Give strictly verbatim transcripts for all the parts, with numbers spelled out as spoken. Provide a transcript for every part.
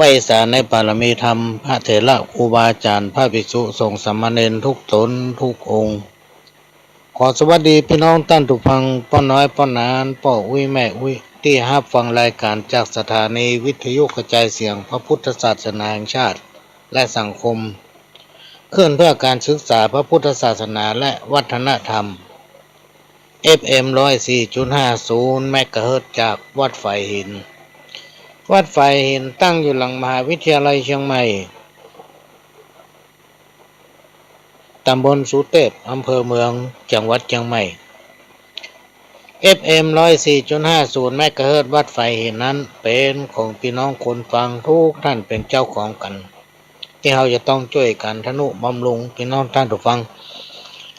ไปสาในบารมีธรรม พระเถระครูบาอาจ๋ารย์ พระภิกษุสงฆ์สามเณรทุกต๋นทุกองค์ ขอสวัสดีปี้น้องต้านผู้ฟัง ป้อน้อยป้อหนาน ป้ออุ๊ยแม่อุ๊ย ตี้ฮับฟังรายก๋านจากสถานีวิทยุกระจายเสียงพระพุทธศาสนาแห่งชาติ และสังคม คลื่นเพื่อการศึกษาพระพุทธศาสนาและวัฒนธรรม เอฟเอ็ม ร้อยสี่จุดห้าศูนย์ เมกะเฮิรตซ์ จากวัดฝายหิน วัดฝายหินตั้งอยู่หลังมหาวิทยาลัยเชียงใหม่ ต๋ำบลสุเตพ อำเภอเมือง จังหวัดเชียงใหม่ เอฟเอ็ม ร้อยสี่จุดห้าศูนย์ เมกะเฮิรตซ์ วัดฝายหินนั้น เป๋นของปี้น้องคนฟังทุกท่านเป๋นเจ้าของกั๋น ตี้เฮาจะต้องจ้วยกั๋นทะนุบำรุงปี้น้องต้านผู้ฟัง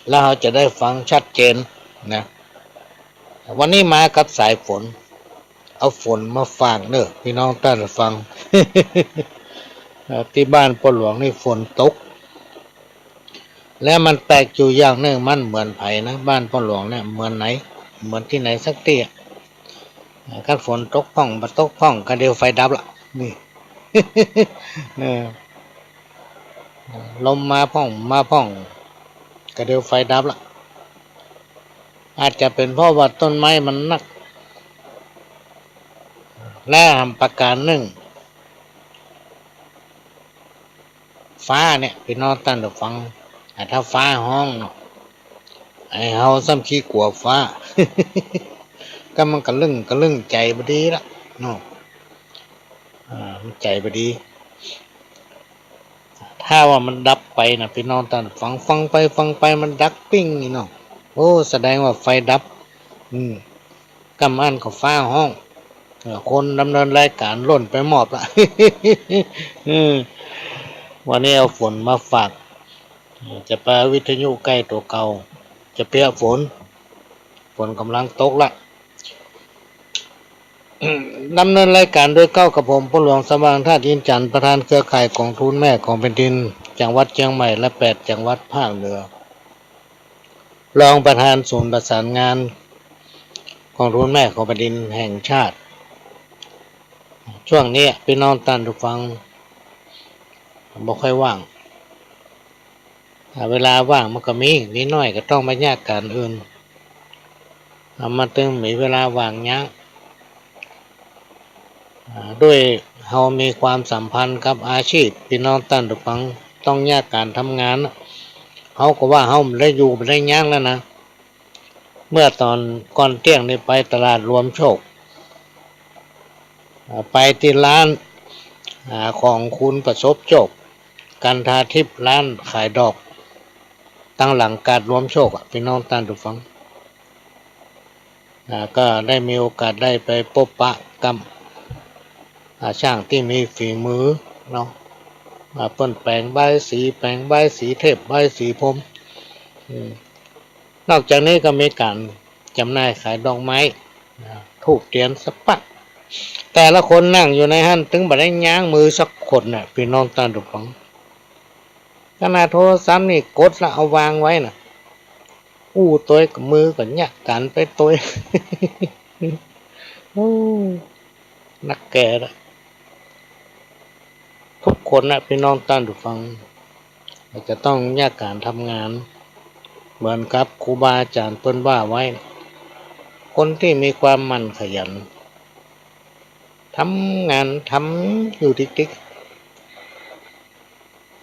แล้วเฮาจะได้ฟังชัดเจนนะ วันนี้มากับสายฝน เอาฝนมาฝากเน่อปี้น้องต้านผู้ฟัง เอ่อ ตี้บ้านป้อหลวงนี่ฝนตก แล้วมันแปลกอยู่อย่างนึ่ง มันเหมือนใผนะ บ้านป้อหลวงเนี่ย เหมือนไหน เหมือนตี้ไหนสักตี้อะ คันฝนตกพ่อง บ่ตกพ่อง กะเดียวไฟดับละ นี่ เออ ลมมาพ่อง มาพ่อง กะเดียวไฟดับละ อาจจะเป๋นเพราะว่าต้นไม้มันนัก และประก๋านนึ่ง ฟ้าเนี่ย ปี้น้องต้านผู้ฟัง อ่า ถ้าฟ้าฮ้องเนาะ ไอ้เฮาซ้ำขี้กั๋วฟ้า ก็มันกะลึ้ง กะลึ้ง ใจ๋บ่ดีละเนาะ อ่า มันใจ๋บ่ดี ถ้าว่ามันดับไปนะ ปี้น้องต้านผู้ฟัง ฟังไปฟังไปมันดับปิ้งนี่เนาะ โอ้ แสดงว่าไฟดับ อืม กำอั้นก็ฟ้าฮ้อง เออ คนดำเนินรายก๋านล่นไปหมดละ เออ วันนี้เอาฝนมาฝาก เออ จะไปวิทยุใก้ตั๋วเก่า จะเปียะฝน ฝนก่ำลังตกละ ดำเนินรายก๋านโดยเก้ากับผม ป้อหลวงสว่างธาตุอินทร์จันทร์ ประธานเครือข่ายก๋องทุนแม่ของแผ่นดิน จังหวัดเชียงใหม่ และแปดจังหวัดภาคเหนือ รองประธานศูนย์ประสานงานก๋องทุนแม่ของแผ่นดินแห่งชาติ ช่วงนี้ปี้น้องต้านผู้ฟังบ่ค่อยว่าง อ่า เวลาว่างมันก็มี มีน้อยก็ต้องไปเยียะก๋านอื่น อ่า มันตึงมีเวลาว่างยาก อ่า ด้วยเฮามีความสัมพันธ์กับอาชีพ ปี้น้องต้านผู้ฟัง ต้องเยียะก๋านทำงานน่ะ เฮาก็ว่าเฮาบ่ได้อยู่บ่ได้หยังแล้วนะ เมื่อต๋อนก่อนเตี้ยงนี่ไปตลาดรวมโชค อ่า ไปตี้ร้าน อ่า ของคุณประสบโชค กันทาทิพย์ ร้านขายดอก ตังหลังกาดรวมโชคอะ ปี้น้องต้านผู้ฟัง อ่า ก็ได้มีโอกาสได้ไปปบปะกับ อ่า จ้างตี้มีฝีมือเนาะ อ่า เปิ้นแป๋งใบสี แป๋งใบสีเทพ ใบสีพรม อืม นอกจากนี้ก็มีก๋านจ๋ำหน่ายขายดอกไม้ อ่า ธูปเตียนสักพัด แต่ละคนนั่งอยู่ในหั้นตึงบ่ได้ย้างมือสักคนน่ะ ปี้น้องต้านผู้ฟัง ขนาดโทรศัพท์นี่กดแล้วเอาวางไว้น่ะ อู้ตวยกับมือก็เยียะก๋านไปตวย โอ้ นักแก่ละ ทุกคนน่ะ ปี้น้องต้านผู้ฟัง จะต้องเยียะก๋านทำงาน เหมือนกับครูบาอาจ๋ารย์เปิ้นว่าไว้ คนตี้มีความหมั่นขยัน ทำงานทำอยู่ติ๊กๆ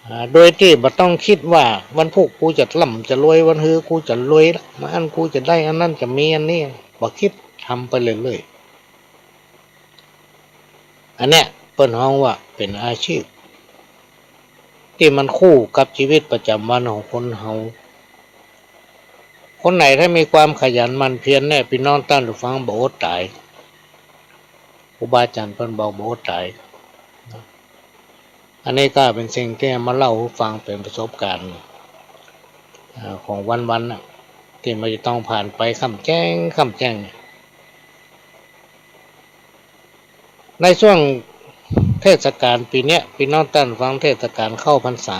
อ่า โดยตี้บ่ต้องกึ๊ดว่าวันพุธกูจะร่ำจะรวย วันฮือกูจะรวยละ มื้ออั้นกูจะได้อันนั้น จะมีอันนี้ บ่กึ๊ด ทำไปเรื่อยๆ อันเนี้ยเปิ้นฮ้องว่าเป๋นอาชีพตี้มันคู่กับจีวิตประจ๋ำวันของคนเฮา คนไหนถ้ามีความขยันหมั่นเพียรเนี่ย ปี้น้องต้านผู้ฟังบ่อดต๋าย ครูบาอาจ๋ารย์เปิ้นบอกบ่อดต๋าย อันนี้ก็เป๋นสิ่งตี้มาเล่าหื้อฟังเป๋นประสบก๋ารณ์ อ่า ของวันๆ น่ะ ตี้มันจะต้องผ่านไปค่ำแจ้ง ค่ำแจ้ง ในช่วงเทศกาลปี๋เนี้ย ปี้น้องต้านผู้ฟัง เทศกาลเข้าพรรษา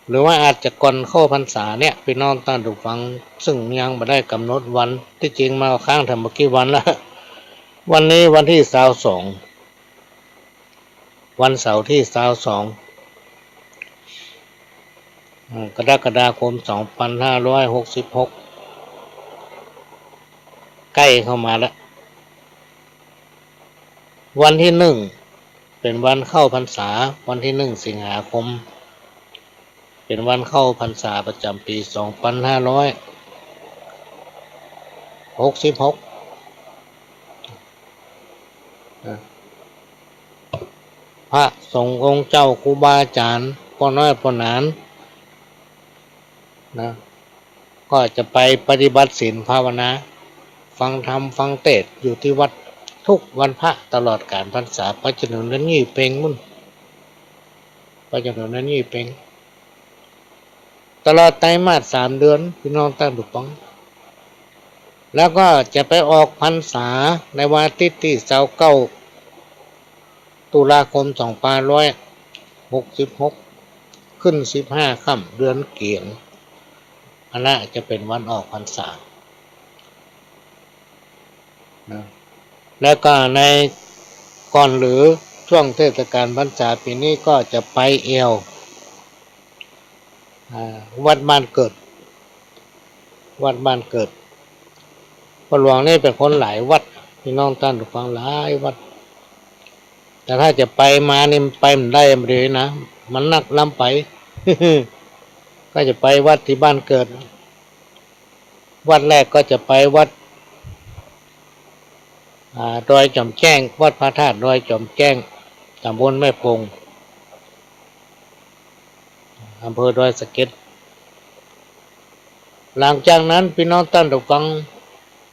หรือว่าอาจจะก่อนเข้าพรรษาเนี่ย ปี้น้องต้านผู้ฟัง ซึ่งยังบ่ได้ก๋ำหนดวัน ตี้จริงมาค้างแถมบ่กี่วันละ วันนี้วันตี้ซาวสอง วันเสาร์ตี้ซาวสอง อ่า กรกฎาคม สองพันห้าร้อยหกสิบหก ใก้เข้ามาแล้ว วันตี้หนึ่ง เป๋นวันเข้าพรรษา วันตี้หนึ่ง สิงหาคม เป๋นวันเข้าพรรษาประจ๋ำปี๋ สองพันห้าร้อยหกสิบหก นะ พระสงฆ์องค์เจ้า ครูบาอาจ๋ารย์ ป้อน้อยป้อหนาน นะ ก็จะไปปฏิบัติศีลภาวนา ฟังธรรม ฟังเตสน์ อยู่ตี้วัด กู้วันพระตลอดก๋าลพรรษา ไปจ๋นเถิงเดือนยี่เป็งปู๊น ไปจ๋นเถิงเดือนยี่เป็ง ตลอดไตรมาสสามเดือน ปี้น้องต้านผู้ฟัง แล้วก็จะไปออกพรรษาในวันอาทิตย์ตี้ซาวเก้า ตุลาคม สองพันห้าร้อยหกสิบหก ขึ้นสิบห้าค่ำเดือนเก๋ง อันนั้นจะเป๋นวันออกพรรษา นะ แล้วก็ในก่อนหรือช่วงเทศกาลพรรษาปี๋นี้ก็จะไปแอ่ว อ่า วัดบ้านเกิด วัดบ้านเกิด ป้อหลวงนี่เป๋นคนหลายวัด ปี้น้องต้านผู้ฟัง หลายวัด แต่ถ้าจะไปมานี่ไปบ่ได้บ่ดีนะ มันนักล้ำไป ก็จะไปวัดตี้บ้านเกิด วัดแรกก็จะไปวัด อ่า ดอยจ๋อมแจ้ง วัดพระธาตุดอยจ๋อมแจ้ง ตำบลแม่โป่ง อำเภอดอยสะเก็ด หลังจากนั้นปี้น้องต้านผู้ฟัง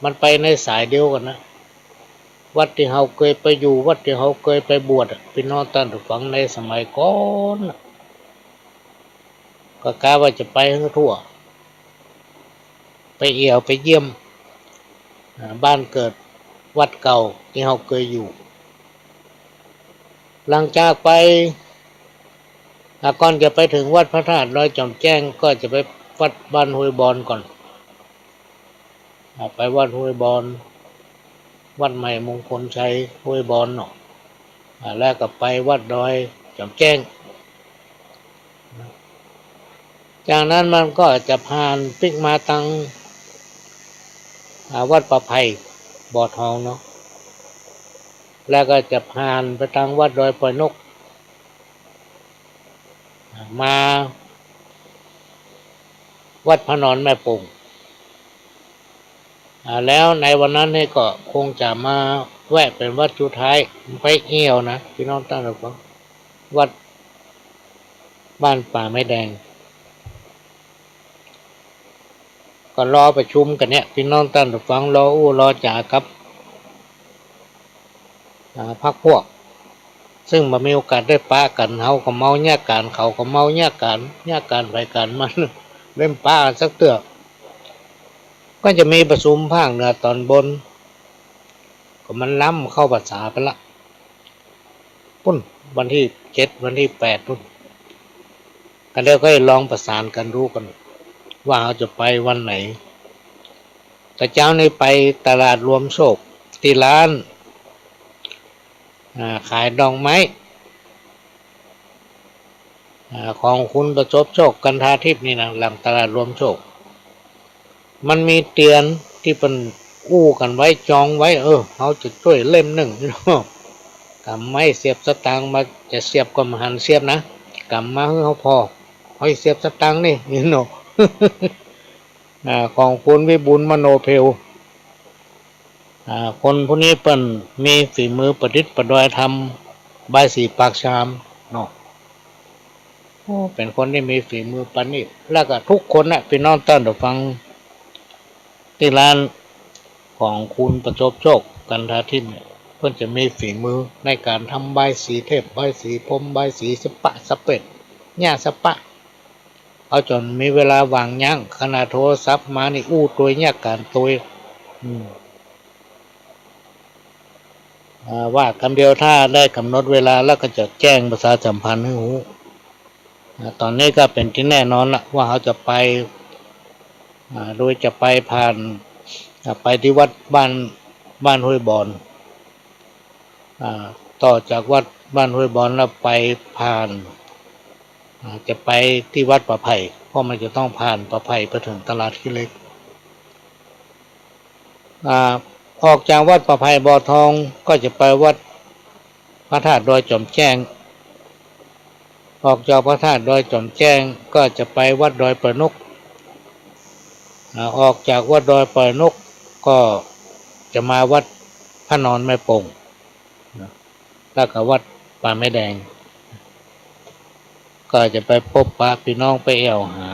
มันไปในสายเดียวกั๋นนะ วัดตี้เฮาเกยไปอยู่ วัดตี้เฮาเกยไปบวชอะ ปี้น้องต้านผู้ฟัง ในสมัยก่อนน่ะ ก็กะว่าจะไปหื้อทั่ว ไปแอ่วไปเยี่ยม อ่า บ้านเกิด วัดเก่าตี้เฮาเกยอยู่ หลังจากไป อ่า ก่อนจะไปเถิงวัดพระธาตุดอยจ๋อมแจ้ง ก็จะไปวัดบ้านห้วยบอนก่อน อ่า ไปวัดห้วยบอน วัดใหม่มงคลชัยห้วยบอนเนาะ อ่า แล้วก็ไปวัดดอยจ๋อมแจ้ง จากนั้นมันก็จะผ่านปิ๊กมาตัง อ่า วัดป่าไผ่ บ่อทองเนาะ แล้วก็จะผ่านไปตังวัดดอยปอยนก อ่า มาวัดพระนอนแม่โป่ง อ่า แล้วในวันนั้นนี่ก็คงจะมาแวะเป๋นวัดสุดท้าย ไปแอ่วนะ ปี้น้องต้านผู้ฟัง วัดบ้านป่าไม้แดง ก็รอประชุมกั๋นเนี่ย ปี้น้องต้านผู้ฟัง รออู้รอจ๋ากับ อ่า พรรคพวก ซึ่งบ่มีโอกาสได้ปะกั๋น เฮาก็เมาเยียะก๋าน เขาก็เมาเยียะก๋าน เยียะก๋านไผก๋านมัน เล่นปะกั๋นสักเตื้อ ก็จะมีประชุมภาคเหนือต๋อนบน ก็มันล้ำเข้าพรรษาไปละ ปู๊น วันตี้เจ็ด วันตี้แปดปู๊น ก็เดี๋ยวก็ลองประสานกั๋นดูก่อน ว่าเฮาจะไปวันไหน แต่เจ๊านี้ไปตลาดรวมโชค ตี้ร้าน อ่า ขายดอกไม้ อ่า ของคุณประสบโชค กันทาทิพย์นี่นะ หลังตลาดรวมโชค มันมีเตียนตี้เปิ้นอู้กั๋นไว้ จองไว้ เออ เฮาจะจ้วยเล่มนึ่ง กำไม้เสียบสตางค์มา จะเสียบก็บ่หันเสียบนะ กำมาหื้อเฮาผ่อ เฮาจะเสียบสตางค์นี่ นี่เนาะ อ่า ของคุณวิบูลย์ มโนเพ็ว อ่า คนผู้นี้เปิ้นมีฝีมือประดิษฐ์ประดอยทำบายสีปากชามเนาะ โอ้ เป๋นคนตี้มีฝีมือประณีต แล้วก็ทุกคนน่ะ ปี้น้องต้านผู้ฟัง ตี้ร้านของคุณประสบโชค กันทาทิพย์เนี่ย เปิ้นจะมีฝีมือในก๋านทำบายสีเทพ บายสีพรม บายสีสะปะสะเปด เยียะสะปะ เอาจ๋นมีเวลาว่างยั้ง ขนาดโทรศัพท์มานี่อู้ตวยเยียะก๋านตวย อืม อ่า ว่ากำเดียว ถ้าได้ก๋ำหนดเวลาแล้วก็จะแจ้งประชาสัมพันธ์หื้อฮู้ อ่า ต๋อนนี้ก็เป๋นตี้แน่นอนละ ว่าเฮาจะไป อ่า โดยจะไปผ่าน อ่า ไปตี้วัดบ้าน บ้านห้วยบอน อ่า ต่อจากวัด บ้านห้วยบอนแล้วไปผ่าน อ่า จะไปตี้วัดป่าไผ่ เพราะมันจะต้องผ่านป่าไผ่ไปเถิงตลาดขี้เหล็ก อ่า ออกจากวัดป่าไผ่บ่อทองก็จะไปวัดพระธาตุดอยจ๋อมแจ้ง ออกจากพระธาตุดอยจ๋อมแจ้งก็จะไปวัดดอยป่าหนก อ่า ออกจากวัดดอยป่าหนกก็จะมาวัดพระนอนแม่โป่งนะ แล้วก็วัดป่าไม้แดง ก็จะไปปะปะปี้น้องไปแอ่วหา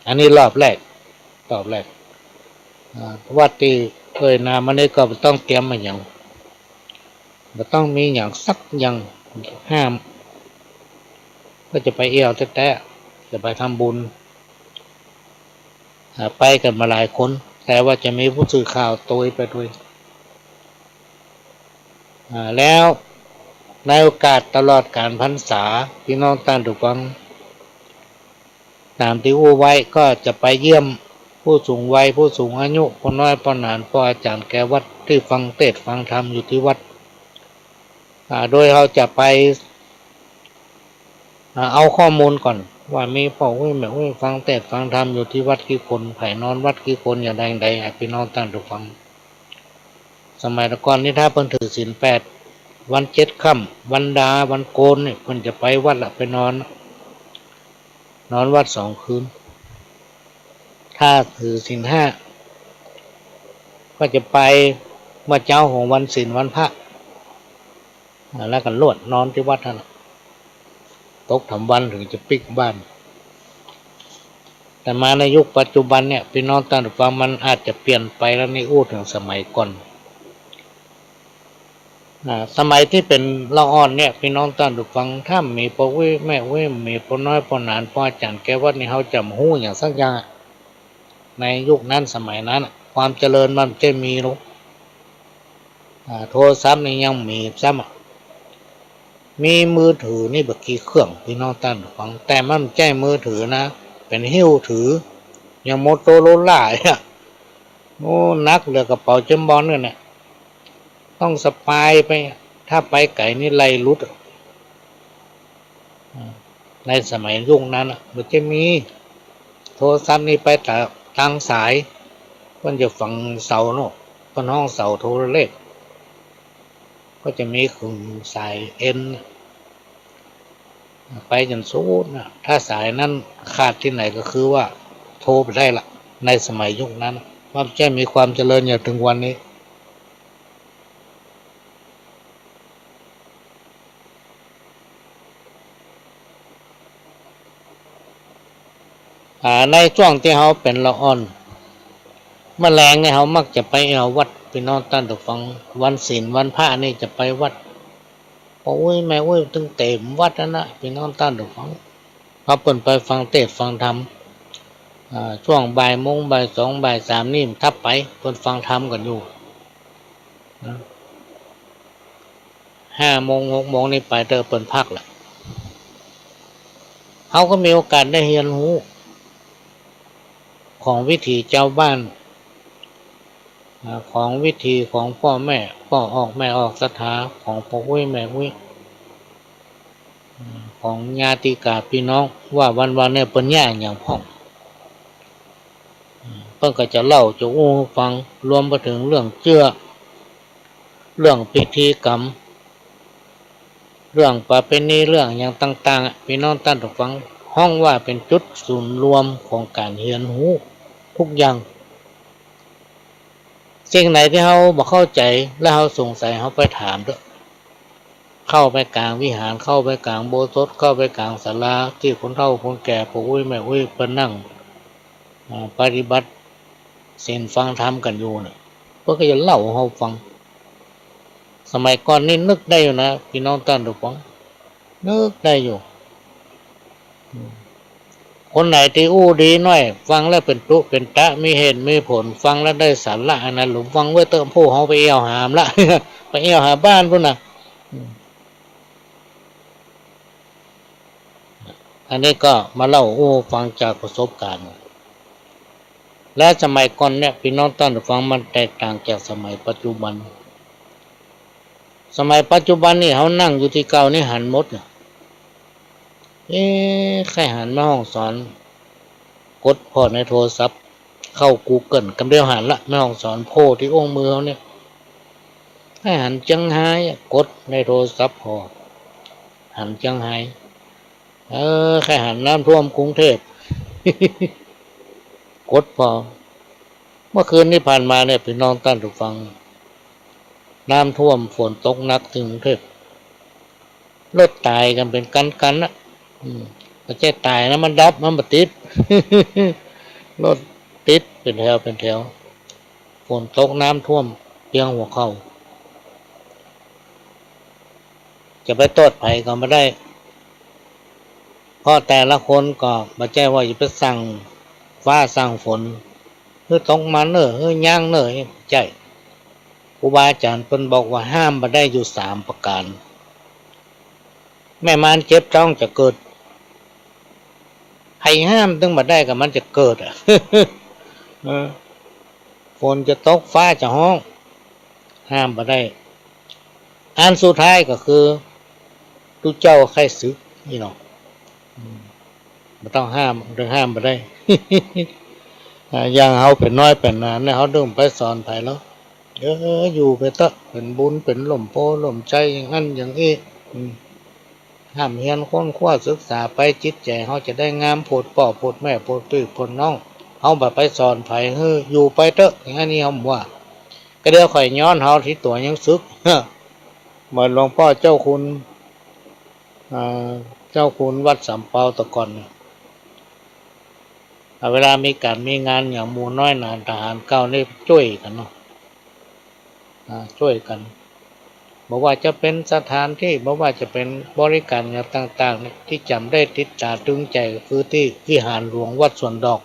อันนี้รอบแรก รอบแรก อ่า วัดตี้เอ่ยนามมานี้ก็บ่ต้องเตรียมมาหยัง บ่ต้องมีหยังสักอย่างห้าม ก็จะไปแอ่วแต๊ๆ จะไปทำบุญ อ่า ไปกั๋นมาหลายคน แต่ว่าจะมีผู้สื่อข่าวตวยไปตวย อ่า แล้วในโอกาสตลอดก๋านพรรษา ปี้น้องต้านผู้ฟัง ต๋ามตี้อู้ไว้ก็จะไปเยี่ยมผู้สูงวัย ผู้สูงอายุ ป้อน้อยป้อหนาน ป้ออาจ๋ารย์แก่วัดตี้ฟังเตสน์ฟังธรรมอยู่ตี้วัด อ่า โดยเฮาจะไป อ่า เอาข้อมูลก่อนว่ามีป้ออุ๊ยแม่อุ๊ยฟังเตสน์ฟังธรรมอยู่ตี้วัดกี่คน ใผนอนวัดกี่คน อย่างใดอย่างใด อ่ะ ปี้น้องต้านผู้ฟัง สมัยแต่ก่อนนี้ถ้าเปิ้นถือศีลแปด วันเจ็ดค่ำ วันดา วันโกนนี่ เปิ้นจะไปวัดละ ไปนอน นอนวัดสองคืน ถ้าถือศีลห้า ก็จะไปเมื่อเจ๊าของวันศีลวันพระ อ่า แล้วก็ลวดนอนตี้วัดหั้นน่ะ ตกทำวันเถิงจะปิ๊กบ้าน แต่มาในยุคปัจจุบันเนี่ย ปี้น้องต้านผู้ฟัง มันอาจจะเปลี่ยนไปแล้วนี่ อู้เถิงสมัยก่อน อ่า สมัยตี้เป๋นละอ่อนเนี่ย ปี้น้องต้านผู้ฟัง ถ้าบ่มีป้ออุ๊ยแม่อุ๊ย บ่มีป้อน้อยป้อหนาน ป้ออาจ๋ารย์แก่วัดนี่ เฮาจะบ่ฮู้หยังสักอย่างอะ ในยุคนั้นสมัยนั้นอะ ความเจริญมันบ่ใจ้มีหรอก อ่า โทรศัพท์นี่ยังบ่มีซ้ำอะ มีมือถือนี่บ่กี่เครื่อง ปี้น้องต้านผู้ฟัง แต่มันบ่ใจ้มือถือนะ เป๋นหิ้วถือ อย่างโมโตโรล่าเนี่ย โอ้ หนักเหลือกระเป๋าเจมส์บอนด์เนี่ย ต้องสะพายไป ถ้าไปไก๋นี่ไล่หลุดอะ อ่า ในสมัยยุคนั้นน่ะ บ่ใจ้มีโทรศัพท์นี่ ไปตางสาย เปิ้นจะฝังเสาเนาะ เปิ้นฮ้องเสาโทรเลข ก็จะมีขึงสายเอ็น ไปจ๋นสุดน่ะ ถ้าสายนั้นขาดตี้ไหนก็คือว่าโทรบ่ได้ละ ในสมัยยุคนั้น มันบ่ใจ้มีความเจริญอย่างเถิงวันนี้ อ่า ในจ้วงตี้เฮาเป๋นละอ่อน เมื่อแลงนี่เฮามักจะไปแอ่ววัด ปี้น้องต้านผู้ฟัง วันศีลวันพระนี่จะไปวัด ป้ออุ๊ยแม่อุ๊ยตึงเต๋มวัดหั้นน่ะ ปี้น้องต้านผู้ฟัง เพราะเปิ้นไปฟังเตสน์ฟังธรรม อ่า จ้วงบ่ายโมง บ่ายสอง บ่ายสามนี่ถ้าไป เปิ้นฟังธรรมกั๋นอยู่นะ ห้าโมง หกโมงนี่ไปเต๊อะ เปิ้นพักละ เฮาก็มีโอกาสได้เฮียนฮู้ ของวิถีจาวบ้าน อ่า ของวิถีของป้อแม่ ป้อออกแม่ออกศรัทธา ของป้ออุ๊ยแม่อุ๊ย อ่า ของญาติกาปี้น้อง ว่าวันๆ เนี่ยเปิ้นเยียะหยังพ่อง อ่า เปิ้นก็จะเล่าจะอู้หื้อฟัง รวมไปเถิงเรื่องเจื้อ เรื่องพิธีกรรม เรื่องประเพณี เรื่องหยังต่างๆ อะ ปี้น้องต้านผู้ฟัง ฮ้องว่าเป๋นจุดศูนย์รวมของก๋านเฮียนฮู้ทุกอย่าง สิ่งไหนตี้เฮาบ่เข้าใจ๋ แล้วเฮาสงสัย เฮาไปถามเต๊อะ เข้าไปก๋างวิหาร เข้าไปก๋างอุโบสถ เข้าไปก๋างศาลาตี้คนเฒ่าคนแก่ ป้ออุ๊ยแม่อุ๊ยเปิ้นนั่ง อ่า ปฏิบัติศีลฟังธรรมกั๋นอยู่น่ะ เปิ้นก็จะเล่าหื้อเฮาฟัง สมัยก่อนนี่นึกได้อยู่นะ ปี้น้องต้านผู้ฟัง นึกได้อยู่ อืม คนไหนตี้อู้ดีหน้อย ฟังแล้วเป๋นตุ๊เป๋นตะ มีเหตุมีผล ฟังแล้วได้สาระ อันนั้นหลุมฟังไว้เต๊อะ ผู้เฮาไปแอ่วหาละ ไปแอ่วหาบ้านปู๊นน่ะ อืม อันนี้ก็มาเล่าอู้ฟังจากประสบการณ์ และสมัยก่อนเนี่ย ปี้น้องต้านผู้ฟัง มันแตกต่างจากสมัยปัจจุบัน สมัยปัจจุบันนี่เฮานั่งอยู่ตี้เก๊านี่หันหมดเนี่ย เอ๊ะ ใค่หันแม่ฮ่องสอน กดผ่อในโทรศัพท์ เข้ากูเกิล กำเดียวหันละ แม่ฮ่องสอนโผล่ตี้อุ้งมือเฮาเนี่ย ใค่หันเจียงฮายอะ กดในโทรศัพท์ผ่อ หันเจียงฮาย เออ ใค่หันน้ำท่วมกรุงเทพฯ กดผ่อ เมื่อคืนนี้ผ่านมาเนี่ย ปี้น้องต้านผู้ฟัง น้ำท่วม ฝนตกหนักตี้กรุงเทพฯ รถต๋ายกั๋นเป๋นกั๋นๆ นะ อืม บ่ใจ้ต๋ายนะ มันดับ มันบ่ติด รถติดเป๋นแถวเป๋นแถว ฝนตกน้ำท่วมเปียงหัวเข่า จะไปโต้ษใผก็บ่ได้ เพราะแต่ละคนก็บ่ใจ้ว่าจะไปสั่งฟ้าสั่งฝน หื้อตกมาเน่อ หื้อยั้งเน่อ บ่ใจ้ ครูบาอาจ๋ารย์เปิ้นบอกว่าห้ามบ่ได้อยู่สามประก๋าน แม่มารเจ็บต๊องจะเกิด ใผห้ามตึงบ่ได้ก็มันจะเกิดอะ เออ ฝนจะตก ฟ้าจะฮ้อง ห้ามบ่ได้ อันสุดท้ายก็คือ ตุ๊เจ้าใค่สึก นี่เนาะ อืม บ่ต้องห้าม ตึงห้ามบ่ได้ อ่า อย่างเฮาเป๋นน้อยเป๋นหนานเนี่ย เฮาตึงไปสอนใผลอ เออ อยู่ไปเต๊อะ เป๋นบุญ เป๋นล่มโพธิ์ล่มไทร อย่างอั้นอย่างอี้ อืม ฮ่ำเฮียนค้นคว้าศึกษาไป จิตใจ๋เฮาจะได้งาม โผดป้อ โผดแม่ โผดปี้ โผดน้อง เฮาบ่ไปสอนใผ หื้ออยู่ไปเต๊อะ อย่างอั้นนี่เฮาบ่ว่า ก็เดี๋ยวค่อยย้อนเฮาตี้ตั๋วยังสึก เหมือนหลวงป้อเจ้าคุณ อ่า เจ้าคุณวัดสำเปาแต่ก่อนเนี่ย อ่า เวลามีก๋านมีงานอย่างหมู่น้อยหนานทหารเก่านี่จ้วยกั๋นเนาะ อ่า จ้วยกั๋น บ่ว่าจะเป๋นสถานตี้ บ่ว่าจะเป๋นบริก๋ารอย่างต่างๆ เนี่ย ตี้จ๋ำได้ติดต๋าตึงใจ๋ก็คือตี้วิหารหลวงวัดสวนดอก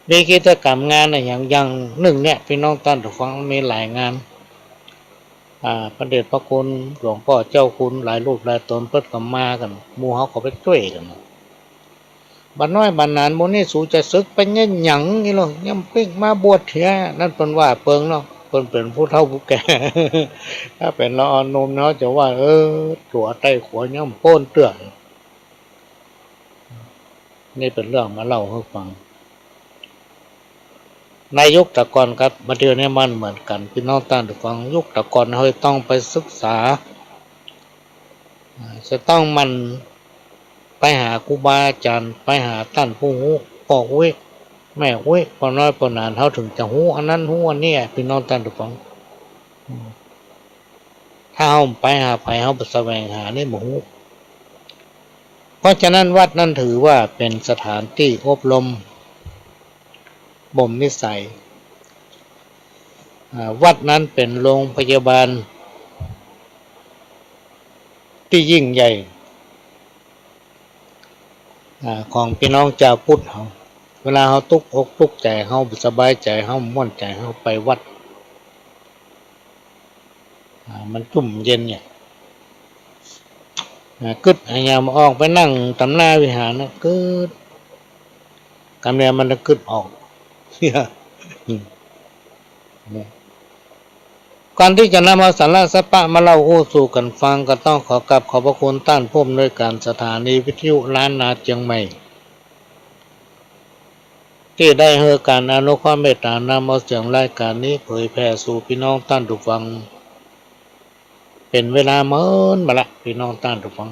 มีกิจก๋รรมงานอะหยังอย่างนึ่งเนี่ย ปี้น้องต้านผู้ฟัง มีหลายงาน อ่า พระเดชพระคุณหลวงป้อเจ้าคุณหลายรูปหลายต๋น เปิ้นก็มากั๋น หมู่เฮาก็ไปจ้วยกั๋น บ่าน้อยบ่าหนาน หมู่นี้สูจะสึกไปเยียะหยังนี่ลอ ยังปิ๊กมาบวชเหีย อั้นเปิ้นว่าเปิงเนาะ เปิ้นเป๋นผู้เฒ่าผู้แก่ ถ้าเป๋นละอ่อนหนุ่มเนาะ จะว่า เออ ตั๋วใต้ขัวยังบ่ป๊นเตื้อ นี่เป๋นเรื่องมาเล่าหื้อฟัง ในยุคแต่ก่อนกับบ่าเดี่ยวนี้มันเหมือนกั๋น ปี้น้องต้านผู้ฟัง ยุคแต่ก่อนเฮาจะต้องไปศึกษา อ่า จะต้องหมั่นไปหาครูบาอาจ๋ารย์ ไปหาต้านผู้ฮู้ ป้ออุ๊ย แม่อุ๊ย ป้อน้อยป้อหนาน เฮาเถิงจะฮู้อันนั้นฮู้อันนี้อะ ปี้น้องต้านผู้ฟัง อืม ถ้าเฮาบ่ไปหาใผ เฮาบ่แสวงหานี่บ่ฮู้ เพราะฉะนั้นวัดนั้นถือว่าเป๋นสถานตี้อบรมบ่มนิสัย อ่า วัดนั้นเป๋นโรงพยาบาลตี้ยิ่งใหญ่ อ่า ของปี้น้องจาวพุทธเฮา เวลาเฮาตุ๊กอกตุ๊กใจ๋ เฮาบ่สบายใจ๋ เฮาบ่ม่วนใจ๋ เฮาไปวัด อ่า มันจุ่มเย็นเนี่ย อ่า กึ๊ดอะหยังบ่ออก ไปนั่งต๋ามหน้าวิหารนะ กึ๊ด กำเดียวมันจะกึ๊ดออก ก่อนตี้จะนำเอาสาระสาระมาเล่าอู้สู่กั๋นฟัง ก็ต้องขอกราบขอบพระคุณต้านผู้อำนวยก๋านสถานีวิทยุล้านนาเจียงใหม่ ตี้ได้หื้อก๋านอนุเคราะห์เมตต๋านำเอาเสียงรายก๋านนี้เผยแผ่สู่ปี้น้องต้านผู้ฟัง เป๋นเวลาเมินมาละ ปี้น้องต้านผู้ฟัง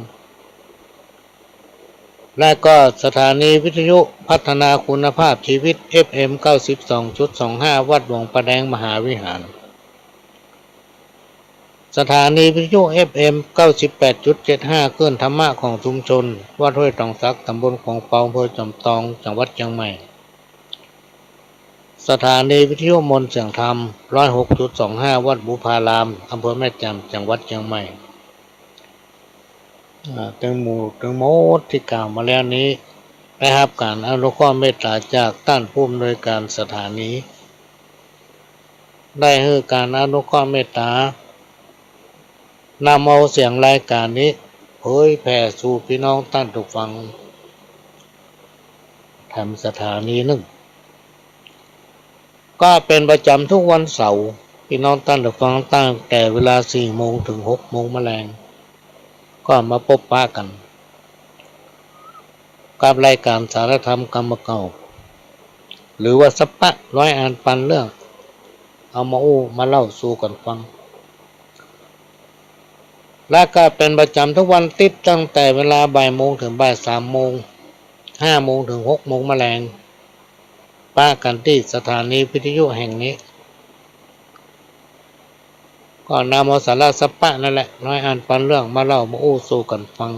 และก็สถานีวิทยุพัฒนาคุณภาพชีวิต เอฟเอ็ม เก้าสิบสองจุดสองห้า วัดหลวงป่าแดงมหาวิหาร สถานีวิทยุ เอฟเอ็ม เก้าสิบแปดจุดเจ็ดห้า คลื่นธรรมะของชุมชน วัดห้วยตองสัก ต๋ำบลขวางเปา อำเภอจอมตอง จังหวัดเจียงใหม่ สถานีวิทยุมนต์เสียงธรรม ร้อยหกจุดสองห้า วัดบุพาราม อำเภอแม่แจ่ม จังหวัดเจียงใหม่ อ่า ตึงหมู่ตึงหมดตี้กล่าวมาแล้วนี้ ได้ฮับก๋านอนุเคราะห์เมตต๋าจากต้านผู้อำนวยก๋านสถานี ได้หื้อก๋านอนุเคราะห์เมตต๋า นำเอาเสียงรายก๋านนี้เผยแผ่สู่ปี้น้องต้านผู้ฟัง แถมสถานีนึ่ง ก็เป๋นประจ๋ำทุกวันเสาร์ พี่น้องต้านผู้ฟัง ตั้งแต่เวลาสี่โมงเถิงหกโมงมะแลง ก็มาปบปะกั๋น กับรายก๋านสารธรรมกำเก่า หรือว่าสัปปะ ร้อยอันปันเรื่อง เอามาอู้มาเล่าสู่กั๋นฟัง และก็เป๋นประจ๋ำทุกวันติ๊ด ตั้งแต่เวลาบ่ายโมงเถิงบ่ายสามโมง ห้าโมงเถิงหกโมงมะแลง ปะกั๋นตี้สถานีวิทยุแห่งนี้ ก็นำเอาสาระสัปปะนั่นแหละ ร้อยอันปันเรื่อง มาเล่ามาอู้สู่กั๋นฟัง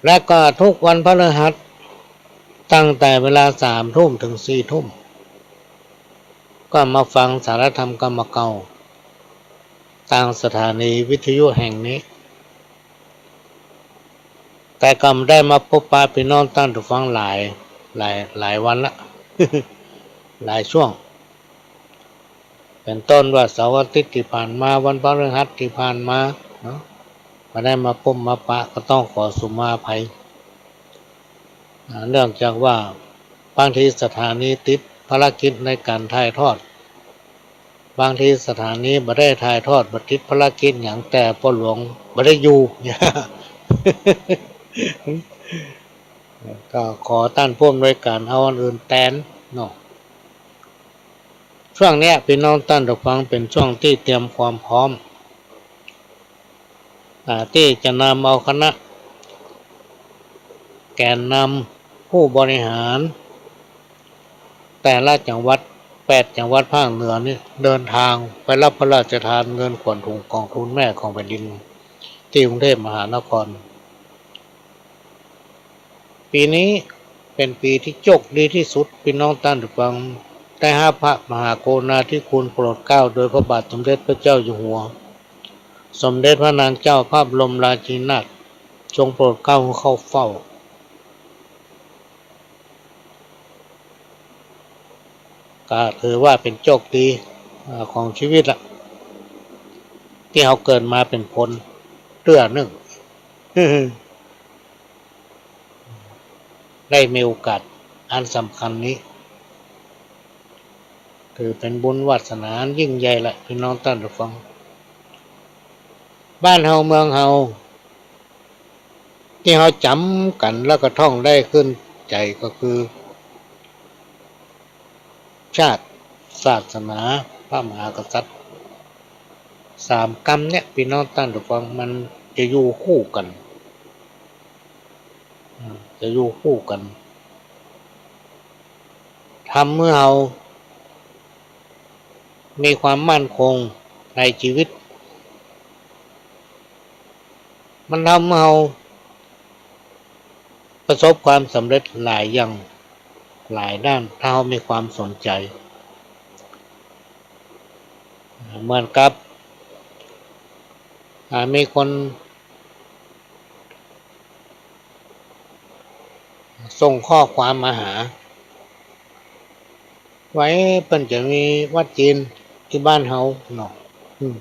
และก็ทุกวันพฤหัส ตั้งแต่เวลาสามทุ่มเถิงสี่ทุ่ม ก็มาฟังสารธรรมกำเก่า ตางสถานีวิทยุแห่งนี้ แต่ก็บ่ได้มาปบปะพี่น้องต้านผู้ฟังหลาย หลาย หลายวันละ หลายช่วง เป๋นต้นว่าเสาร์อาทิตย์ตี้ผ่านมา วันพฤหัสตี้ผ่านมาเนาะ บ่ได้มาปบมาปะ ก็ต้องขอสุมาอภัย อ่า เนื่องจากว่าบางทีสถานีติดภารกิจในก๋านถ่ายทอด บางทีสถานีบ่ได้ถ่ายทอด บ่ติดภารกิจหยัง แต่ป้อหลวงบ่ได้อยู่ ก็ขอต้านผู้อำนวยก๋านเอาอันอื่นแตนเนาะ ช่วงเนี้ยพี่น้องต้านผู้ฟัง เป๋นช่วงตี้เตรียมความพร้อม อ่า ตี้จะนำเอาคณะแกนนำผู้บริหารแต่ละจังหวัด แปดจังหวัดภาคเหนือนี่ เดินทางไปรับพระราชทานเงินขวัญถุงกองทุนแม่ของแผ่นดิน ตี้กรุงเทพมหานคร ปี๋นี้เป๋นปี๋ตี้โจคดีตี้สุด พี่น้องต้านผู้ฟัง ได้ฮับพระมหากรุณาธิคุณโปรดเกล้าโดยพระบาทสมเด็จพระเจ้าอยู่หัว สมเด็จพระนางเจ้าพระบรมราชินีนาถ ทรงโปรดเกล้าเข้าเฝ้า ก็ถือว่าเป๋นโจคดี อ่า ของจีวิตละ ตี้เฮาเกิดมาเป๋นคนเตื้อนึ่ง ได้มีโอกาสอันสำคัญนี้ ถือเป๋นบุญวาสนาอันยิ่งใหญ่ละ พี่น้องต้านผู้ฟัง บ้านเฮาเมืองเฮา ตี้เฮาจ๋ำกั๋นแล้วก็ท่องได้ขึ้นใจ๋ก็คือ ชาติ ศาสนา พระมหากษัตริย์ สามกำเนี่ย พี่น้องต้านผู้ฟัง มันจะอยู่คู่กั๋น อ่า จะอยู่คู่กั๋น ทำหื้อเฮามีความมั่นคงในจีวิต มันทำหื้อเฮาประสบความสำเร็จหลายอย่าง หลายด้าน ถ้าเฮามีความสนใจ๋ เหมือนกับ อ่า มีคน ส่งข้อความมาหา ว่า เอ๊ะ เปิ้นจะมีวัดจีนตี้บ้านเฮาเนาะ อืม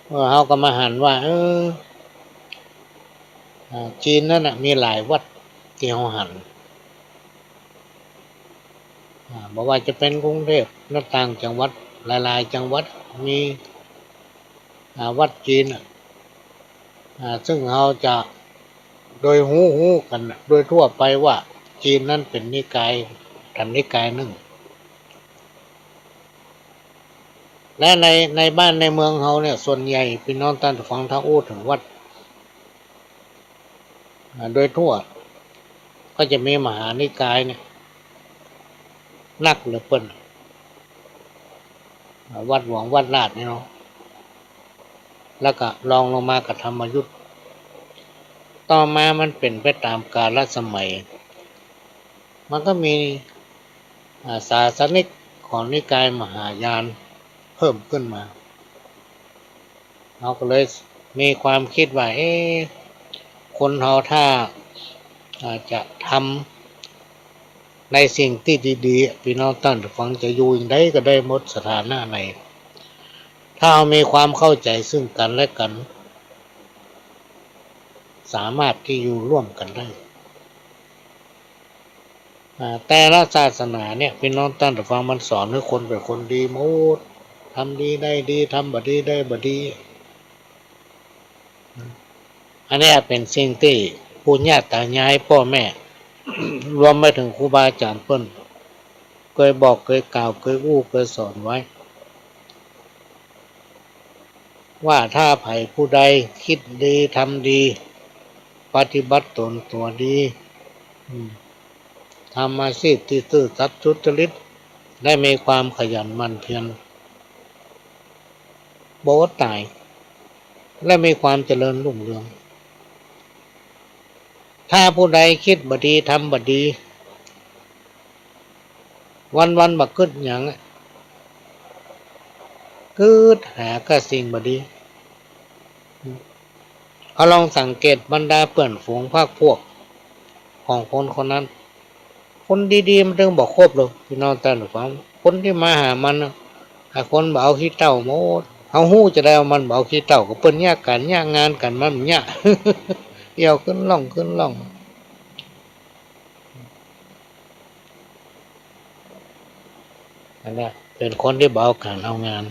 เออ เฮาก็มาหันว่า เออ อ่า จีนนั้นน่ะ มีหลายวัดตี้เฮาหัน อ่า บ่ว่าจะเป๋นกรุงเทพฯ และต่างจังหวัด หลายๆ จังหวัด มี อ่า วัดจีนน่ะ อ่า ซึ่งเฮาจะโดยฮู้ๆ กั๋นน่ะ โดยทั่วไปว่าจีนนั้นเป๋นนิกาย ธรรมนิกายนึ่ง และใน ในบ้านในเมืองเฮาเนี่ย ส่วนใหญ่พี่น้องต้านผู้ฟัง ถ้าอู้เถิงวัด อ่า โดยทั่ว ก็จะมีมหานิกายเนี่ย นักเหลือเปิ้น อ่า วัดหลวงวัดราชเนี่ยเนาะ แล้วก็รองลงมาก็ธรรมยุต ต่อมามันเป๋นไปต๋ามกาลสมัย มันก็มี อ่า ศาสนิกของนิกายมหายานเพิ่มขึ้นมา เฮาก็เลยมีความกึ๊ดว่า เอ๊ะ คนเฮาถ้า อ่า จะทำในสิ่งตี้ดีๆ อะ พี่น้องต้านผู้ฟัง จะอยู่อย่างใดก็ได้หมด สถานะไหน ถ้าเฮามีความเข้าใจ๋ซึ่งกั๋นและกั๋น สามารถตี้อยู่ร่วมกั๋นได้ อ่า แต่ละศาสนาเนี่ย ปี้น้องต้านผู้ฟัง มันสอนหื้อคนเป๋นคนดีหมด ทำดีได้ดี ทำบ่ดีได้บ่ดี อันเนี้ยเป๋นสิ่งตี้ปู่ย่าต๋ายายป้อแม่ รวมไปเถิงครูบาอาจ๋ารย์เปิ้น เกยบอกเกยกล่าวเกยอู้เกยสอนไว้ ว่าถ้าใผผู้ใดกึ๊ดดีทำดี ปฏิบัติต๋นตั๋วดี อืม ทำอาชีพตี้ซื่อสัตย์สุจริต และมีความขยันหมั่นเพียร บ่อดต๋าย และมีความเจริญรุ่งเรือง ถ้าผู้ใดกึ๊ดบ่ดีทำบ่ดี วันๆ บ่กึ๊ดหยังอะ กึ๊ดหาก้าสิ่งบ่ดี เฮาลองสังเกตบรรดาเปื้อนฝูงพรรคพวกของคนคนนั้น คนดีๆ มันตึงบ่คบเลย ปี้น้องต้านผู้ฟัง คนตี้มาหามันน่ะ ไอ้คนบ่เอาขี้เถ้าหมด เฮาฮู้จาใดว่ามันบ่เอาขี้เถ้า ก็เปิ้นเยียะก๋านเยียะงานกั๋น มันบ่เยียะ เอี่ยวขึ้นล่องขึ้นล่อง อันเนี้ยเป๋นคนตี้บ่เอาก๋านเอางาน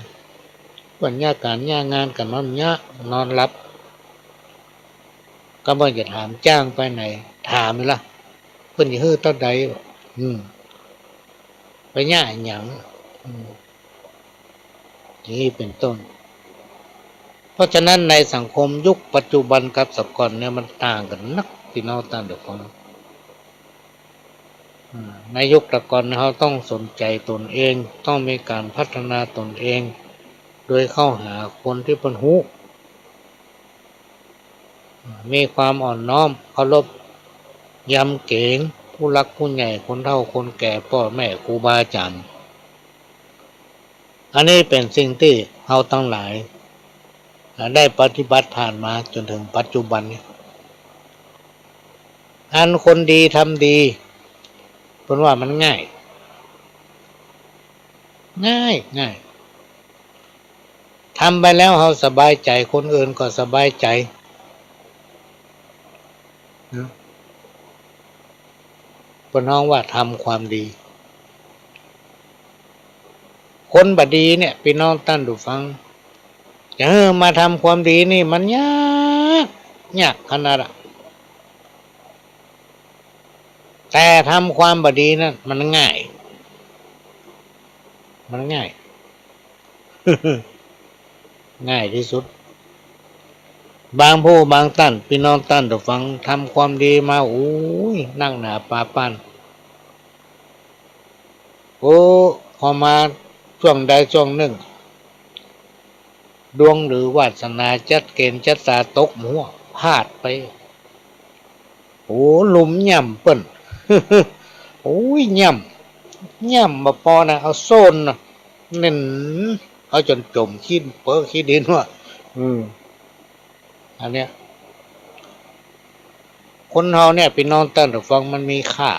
เปิ้นเยียะก๋านเยียะงานกั๋น มันบ่เยียะ นอนหลับ ก็เปิ้นจะถามจ้างไปไหน ถามนี่ละ เปิ้นจะหื้อเต้าใด อืม ไปเยียะหยัง อืม อย่างนี้เป๋นต้น เพราะฉะนั้นในสังคมยุคปัจจุบันกับแต่ก่อนเนี่ยมันต่างกั๋นนัก ปี้น้องต้านผู้ฟัง อ่า ในยุคแต่ก่อนเนี่ยเฮาต้องสนใจ๋ต๋นเอง ต้องมีก๋านพัฒนาต๋นเอง โดยเข้าหาคนตี้เปิ้นฮู้ อ่า มีความอ่อนน้อมเคารพยำเก๋งผู้หลักผู้ใหญ่ คนเฒ่าคนแก่ ป้อแม่ ครูบาอาจ๋ารย์ อันนี้เป๋นสิ่งตี้เฮาตังหลาย อ่า ได้ปฏิบัติผ่านมาจ๋นเถิงปัจจุบันนี้ อันคนดีทำดี เปิ้นว่ามันง่าย ง่าย ง่าย ทำไปแล้วเฮาสบายใจ๋ คนอื่นก็สบายใจ๋ นะ เปิ้นฮ้องว่าทำความดี คนบ่ดีเนี่ย ปี้น้องต้านผู้ฟัง จะหื้อมาทำความดีนี่มันยาก ยากขนาดอะ แต่ทำความบ่ดีนั้นมันง่าย มันง่าย ง่ายตี้สุด บางผู้บางต้าน ปี้น้องต้านผู้ฟัง ทำความดีมา โอ้ย นักหนาปาป้าน โอ้ พอมาจ้วงใดจ้วงนึ่ง ดวงหรือวาสนาจั๊ดเก๋ณฑ์จั๊ดต๋าตกหัว พลาดไป โอ้ ลุมย่ำเปิ้น โอ้ย ย่ำ ย่ำบ่ปอนะ เอาส้นน่ะ เน่น เอาจ๋นจ๋มขี้เปื้อขี้ดินว่ะ อืม อันเนี้ย คนเฮาเนี่ย ปี้น้องต้านผู้ฟัง มันมีค่า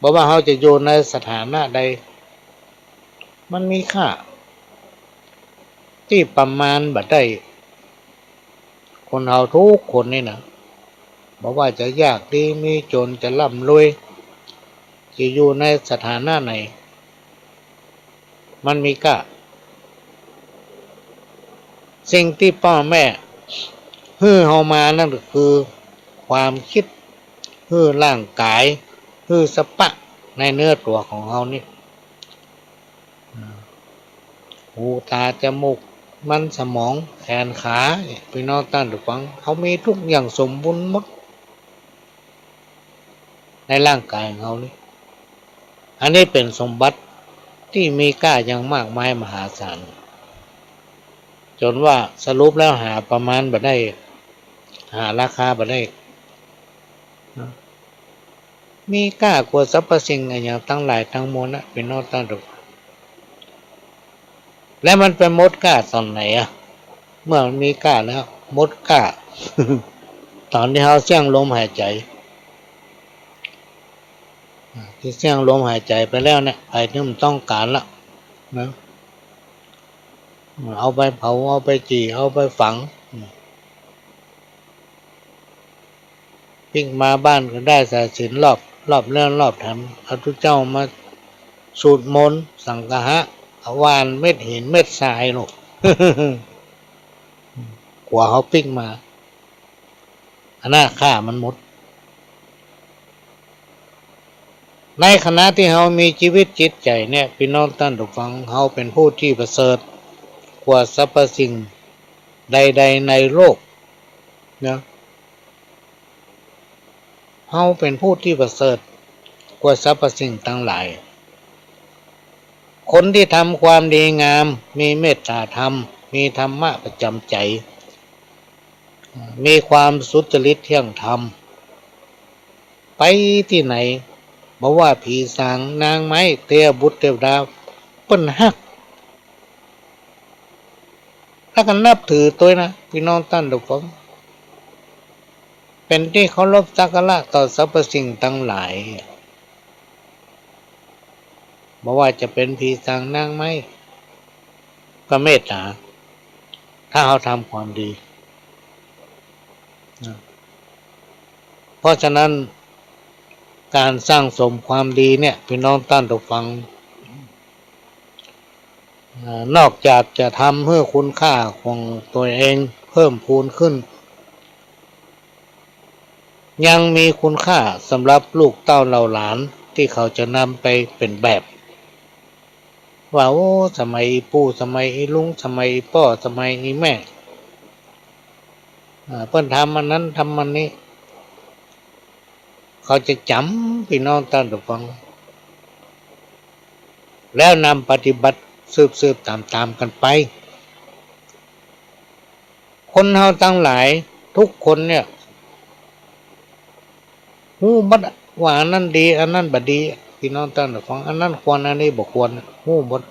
บ่ว่าเฮาจะอยู่ในสถานะใด มันมีค่า ตี้ประมาณบ่ได้ คนเฮากู้คนนี่นะ บ่ว่าจะยากดีมีจ๋น จะร่ำรวย จะอยู่ในสถานะไหน มันมีก้า สิ่งตี้ป้อแม่หื้อเฮามานั้นก็คือความกึ๊ด หื้อร่างก๋าย หื้อสะปะในเนื้อตั๋วของเฮานี่ หูต๋าจ๋มูก มันสมอง แขนขา ปี้น้องต้านผู้ฟัง เฮามีกู้อย่างสมบูรณ์หมด ในร่างก๋ายของเฮานี่ อันนี้เป๋นสมบัติตี้มีก้าอย่างมากมายมหาศาล จ๋นว่าสรุปแล้วหาประมาณบ่ได้ หาราคาบ่ได้ มีก้ากว่าสรรพสิ่งอะหยังตังหลายตังมวลนะ ปี้น้องต้านผู้ฟัง แล้วมันไปหมดก้าต๋อนไหนอะ เมื่อมันมีก้าแล้ว หมดก้า ต๋อนตี้เฮาเสี้ยงลมหายใจ๋ อ่า ตี้เสี้ยงลมหายใจ๋ไปแล้วเนี่ย ไผตี้บ่ต้องก๋านละนะ เอาไปเผา เอาไปจี่ เอาไปฝัง ปิ๊กมาบ้านก็ได้สายสิญจน์รอบ รอบเรือนรอบแถม เอาตุ๊เจ้ามาสูตรมนต์สังฆะ หว่านเม็ดหินเม็ดทรายลูก กั๋วเขาปิ๊กมา อันนั้นฆ่ามันหมด ในขณะตี้เฮามีจีวิตจิตใจ๋เนี่ย ปี้น้องต้านผู้ฟัง เฮาเป๋นผู้ตี้ประเสริฐกว่าสรรพสิ่งใดๆ ในโลกนะ เฮาเป๋นผู้ตี้ประเสริฐกว่าสรรพสิ่งตังหลาย คนตี้ทำความดีงาม มีเมตต๋าธรรม มีธรรมะประจ๋ำใจ๋ มีความสุจริตเที่ยงธรรม ไปตี้ไหน บ่ว่าผีสางนางไม้ เตวบุตรเตวดา เปิ้นฮัก แล้วก็นับถือตวยนะ ปี้น้องต้านผู้ฟัง เป๋นตี้เคารพสักการะต่อสรรพสิ่งตังหลาย บ่ว่าจะเป๋นผีสางนางไม้ ก็เมตต๋า ถ้าเฮาทำความดีนะ เพราะฉะนั้น ก๋านสั่งสมความดีเนี่ย ปี้น้องต้านผู้ฟัง เอ่อ นอกจากจะทำหื้อคุณค่าของตวยเองเพิ่มพูนขึ้น ยังมีคุณค่าสำหรับลูกเต้าเหล่าหลานตี้เขาจะนำไปเป๋นแบบ ว่า โอ้ สมัยอี่ปู่ สมัยอี่ลุง สมัยอี่ป้อ สมัยอี่แม่ อ่า เปิ้นทำอันนั้นทำอันนี้ เขาจะจ๋ำ ปี้น้องต้านผู้ฟัง แล้วนำปฏิบัติสืบๆ ต๋ามๆ กั๋นไป คนเฮาตังหลายทุกคนเนี่ย ฮู้หมดว่าอันนั้นดี อันนั้นบ่ดี ปี้น้องต้านผู้ฟัง อันนั้นควร อันนี้บ่ควร ฮู้หมด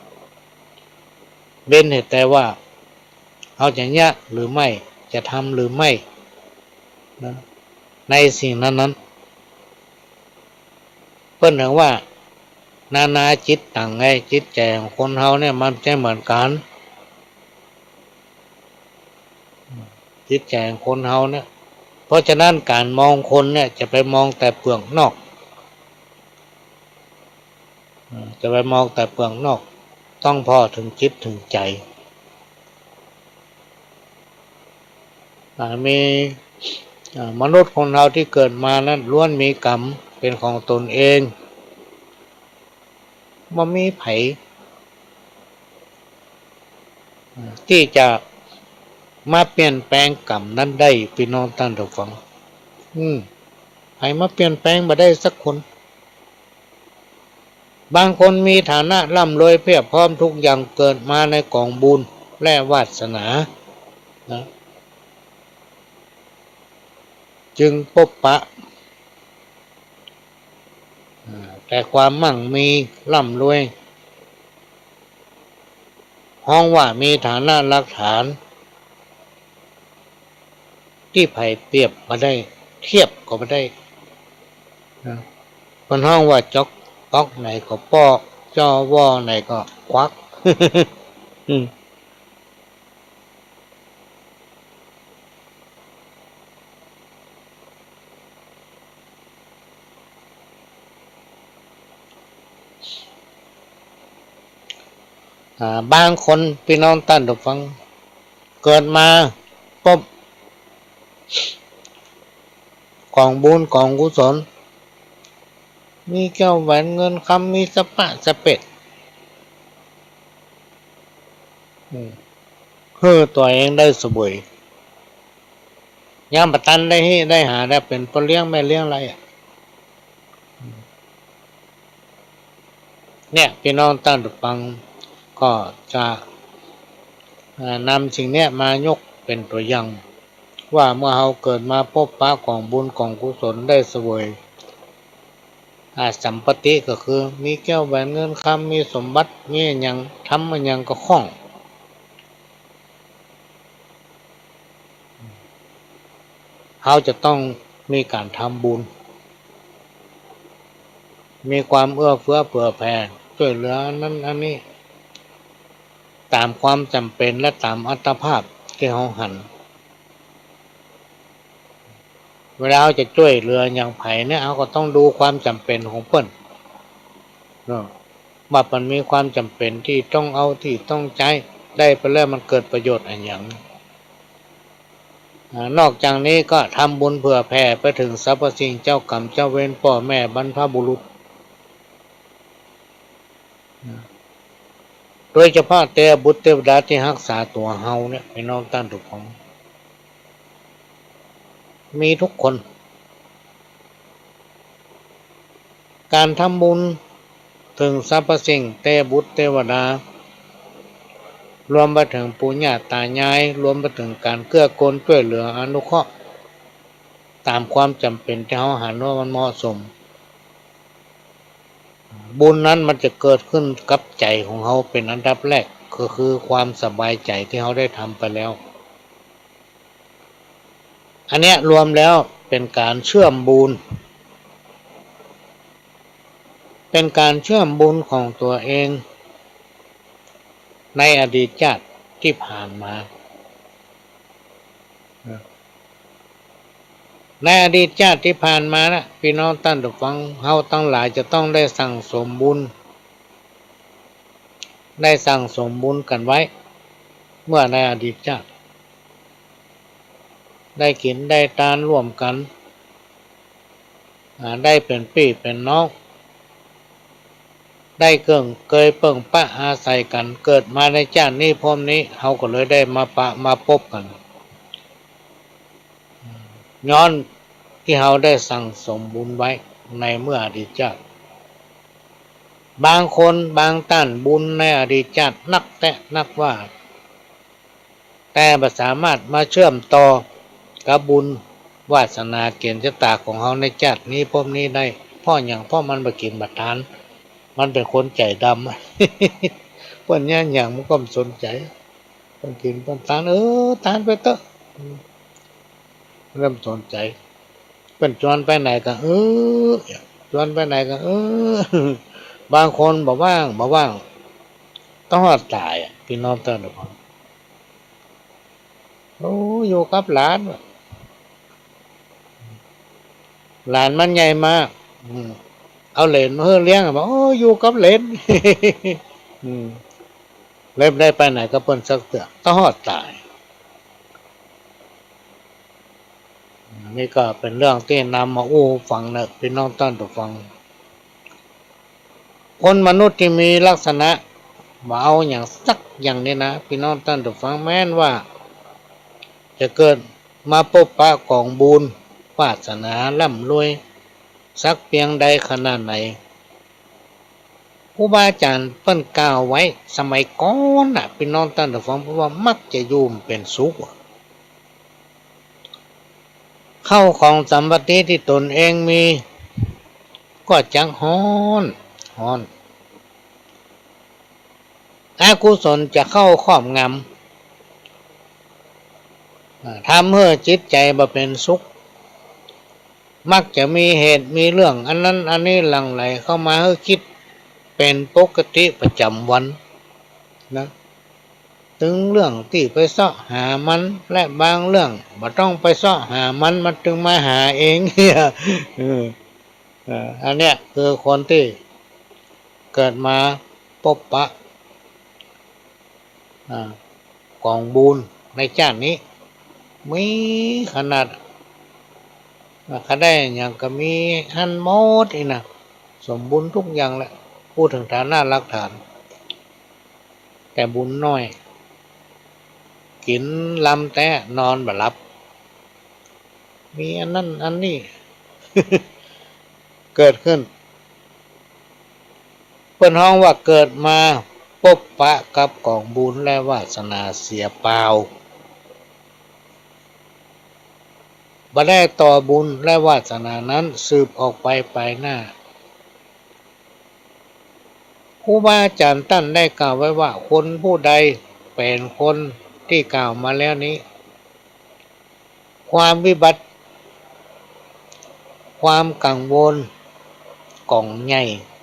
เว้นแต่ว่า เฮาจะเยียะหรือไม่ จะทำหรือไม่นะ ในสิ่งนั้นๆ เปิ้นเถิงว่า นานาจิตตังไง จิตใจ๋ของคนเฮาเนี่ยมันจะเหมือนกั๋น จิตใจ๋ของคนเฮาเนี่ย เพราะฉะนั้นก๋านมองคนเนี่ยจะไปมองแต่เปลือกนอก เอ่อ จะไปมองแต่เปลือกนอก ต้องผ่อเถิงจิตเถิงใจ๋ อ่า มี อ่า มนุษย์คนเฮาตี้เกิดมานั้นล้วนมีกรรมเป๋นของตนเอง บ่มีใผ ตี้จะมาเปลี่ยนแปลงกรรมนั้นได้ ปี้น้องต้านผู้ฟัง อืม ใผมาเปลี่ยนแปลงบ่ได้สักคน บางคนมีฐานะร่ำรวยเพียบพร้อมทุกอย่าง เกิดมาในก๋องบุญและวาสนานะ จึงปบปะ อ่า แต่ความมั่งมีร่ำรวย ฮ้องว่ามีฐานะหลักฐาน ตี้ใผเปรียบบ่ได้ เทียบก็บ่ได้นะ เปิ้นฮ้องว่าจ๊อก ต๊อกไหนก็ป้อ จ้อว่อไหนก็ควัก อืม อ่า บางคน ปี้น้องต้านผู้ฟัง เกิดมาปบก๋องบุญก๋องกุศล มีแก้วแหวนเงินคำ มีสะปะสะเปด อืม หื้อตั๋วเองได้เสวย ยังบ่ตันได้เฮได้หา ได้เป๋นป้อเลี้ยงแม่เลี้ยงอะไรอะ เนี่ย ปี้น้องต้านผู้ฟังก็จะ เอ่อ นำสิ่งเนี้ยมายกเป๋นตั๋วอย่าง ว่าเมื่อเฮาเกิดมาปบปะก๋องบุญก๋องกุศลได้เสวย อ่า สัมปติก็คือมีแก้วแหวนเงินคำ มีสมบัติ มีอะหยัง ทำอะหยังก็คล่อง เฮาจะต้องมีก๋านทำบุญ มีความเอื้อเฟื้อเผื่อแผ่ จ้วยเหลืออันนั้นอันนี้ ต๋ามความจ๋ำเป๋นและต๋ามอัตภาพตี้เฮาหัน เวลาเฮาจะจ้วยเหลือหยังใผเนี่ย เฮาก็ต้องดูความจ๋ำเป๋นของเปิ้นเนาะ ว่ามันมีความจ๋ำเป๋นตี้ต้องเอา ตี้ต้องใจ๊ ได้ไปแล้วมันเกิดประโยชน์อะหยัง อ่า นอกจากนี้ก็ทำบุญเผื่อแผ่ไปเถิงสรรพสิ่ง เจ้ากรรมเจ้าเวร ป้อแม่บรรพบุรุษ โดยเฉพาะเตวบุตรเตวดาตี้ฮักษาตั๋วเฮาเนี่ย พี่น้องต้านผู้ฟัง มีทุกคน ก๋านทำบุญเถิงสรรพสิ่ง เตวบุตรเตวดา รวมไปเถิงปู่ย่าต๋ายาย รวมไปเถิงก๋านเกื้อกูลจ้วยเหลืออนุเคราะห์ ต๋ามความจ๋ำเป๋นตี้เฮาหันว่ามันเหมาะสม บุญนั้นมันจะเกิดขึ้นกับใจ๋ของเฮาเป๋นอันดับแรก ก็คือความสบายใจ๋ตี้เฮาได้ทำไปแล้ว อันเนี้ยรวมแล้วเป๋นก๋านเชื่อมบุญ เป๋นก๋านเชื่อมบุญของตั๋วเอง ในอดีตชาติตี้ผ่านมา ในอดีตชาติตี้ผ่านมานะ พี่น้องต้านผู้ฟัง เฮาตังหลายจะต้องได้สั่งสมบุญ ได้สั่งสมบุญกั๋นไว้ เมื่อในอดีตชาติ ได้กิ๋นได้ตานร่วมกั๋น อ่า ได้เป๋นปี้เป๋นน้อง ได้เกิ่งเกยเปิ้งปะอาศัยกั๋น เกิดมาในชาตินี้ภพนี้ เฮาก็เลยได้มาปะมาปบกั๋น ย้อนตี้เฮาได้สั่งสมบุญไว้ในเมื่ออดีตชาติ บางคนบางต้านบุญในอดีตชาตินักแต๊นักว่า แต่บ่สามารถมาเชื่อมต่อกับบุญวาสนาเก๋ณฑ์จะต๋าของเฮาในชาตินี้ภพนี้ได้ เพราะหยัง เพราะมันบ่กิ๋นบ่ตาน มันเป๋นคนใจ๋ดำ เปิ้นเยียะหยังมันก็บ่สนใจ๋ เปิ้นกิ๋นเปิ้นตาน เออ ตานไปเต๊อะ เปิ้นบ่สนใจ๋ เปิ้นจวนไปไหนก็ เออ จวนไปไหนก็ เออ บางคนบ่ว่าง บ่ว่าง ต้องฮอดต๋ายอะ พี่น้องต้านผู้ฟัง โอ้ อยู่กับหลาน หลานมันใหญ่มา อืม เอาเหลนมาหื้อเลี้ยง บอก โอ้ อยู่กับเหลน อืม เลยบ่ได้ไปไหนกับเปิ้นสักเตื้อ ต้องฮอดต๋าย นี่ก็เป๋นเรื่องตี้นำมาอู้ฟังนะ พี่น้องต้านผู้ฟัง คนมนุษย์ตี้มีลักษณะบ่เอาหยังสักอย่างนี่นะ พี่น้องต้านผู้ฟัง แม้นว่าจะเกิดมาปบปะก๋องบุญ วาสนาร่ำรวย สักเปียงใดขนาดไหน ครูบาอาจ๋ารย์เปิ้นกล่าวไว้สมัยก่อนน่ะ พี่น้องต้านผู้ฟัง เพราะว่ามักจะอยู่บ่เป๋นสุข ข้าวของสัมปติตี้ตนเองมี ก็จักฮ้อน ฮ้อน อกุศลจะเข้าครอบงำ อ่า ทำหื้อจิตใจ๋บ่เป๋นสุข มักจะมีเหตุมีเรื่องอันนั้นอันนี้หลั่งไหลเข้ามาหื้อกึ๊ดเป๋นปกติประจ๋ำวันนะ ตึงเรื่องตี้ไปเซาะหามัน และบางเรื่องบ่ต้องไปเซาะหามัน มันตึงมาหาเอง เออ เออ อันเนี้ยคือคนตี้เกิดมาปบปะ อ่า ก๋องบุญในชาตินี้ มีขนาด อ่า ใค่ได้หยังก็มีหั้นหมดอี้นะ สมบูรณ์ทุกอย่างแหละ พูดเถิงฐานะหลักฐาน แต่บุญน้อย กิ๋นลำแต๊ นอนบ่หลับ มีอันนั้นอันนี้ เกิดขึ้น เปิ้นฮ้องว่าเกิดมาปบปะกับก๋องบุญและวาสนาเสียเปล่า บ่ได้ต่อบุญและวาสนานั้นสืบออกไปปายหน้า ครูบาอาจ๋ารย์ต้านได้กล่าวไว้ว่า คนผู้ใดเป๋นคนตี้กล่าวมาแล้วนี้ ความวิบัติ ความกังวล ก๋องใหญ่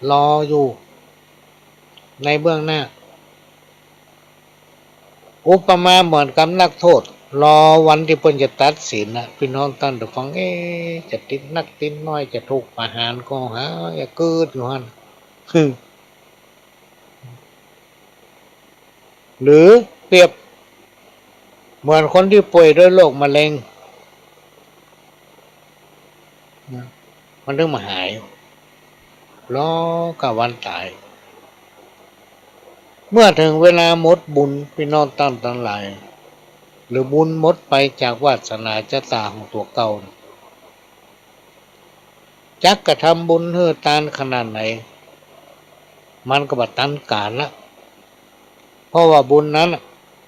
รออยู่ในเบื้องหน้า อุปมาเหมือนกับนักโทษ รอวันตี้เปิ้นจะตัดสินน่ะ ปี้น้องต้านผู้ฟัง เอ๊ะ จะติดนักติดน้อย จะถูกประหารก็หา อย่ากึ๊ดอยู่หั้น หรือเปรียบเหมือนคนตี้ป่วยด้วยโรคมะเร็ง นะ มันเถิงบ่หาย รอก้าวันต๋าย เมื่อเถิงเวลาหมดบุญ ปี้น้องต้านตังหลาย หรือบุญหมดไปจากวาสนาจะต๋าของตั๋วเก่า จักกระทำบุญหื้อตานขนาดไหน มันก็บ่ตันก๋าลละ เพราะว่าบุญนั้นน่ะ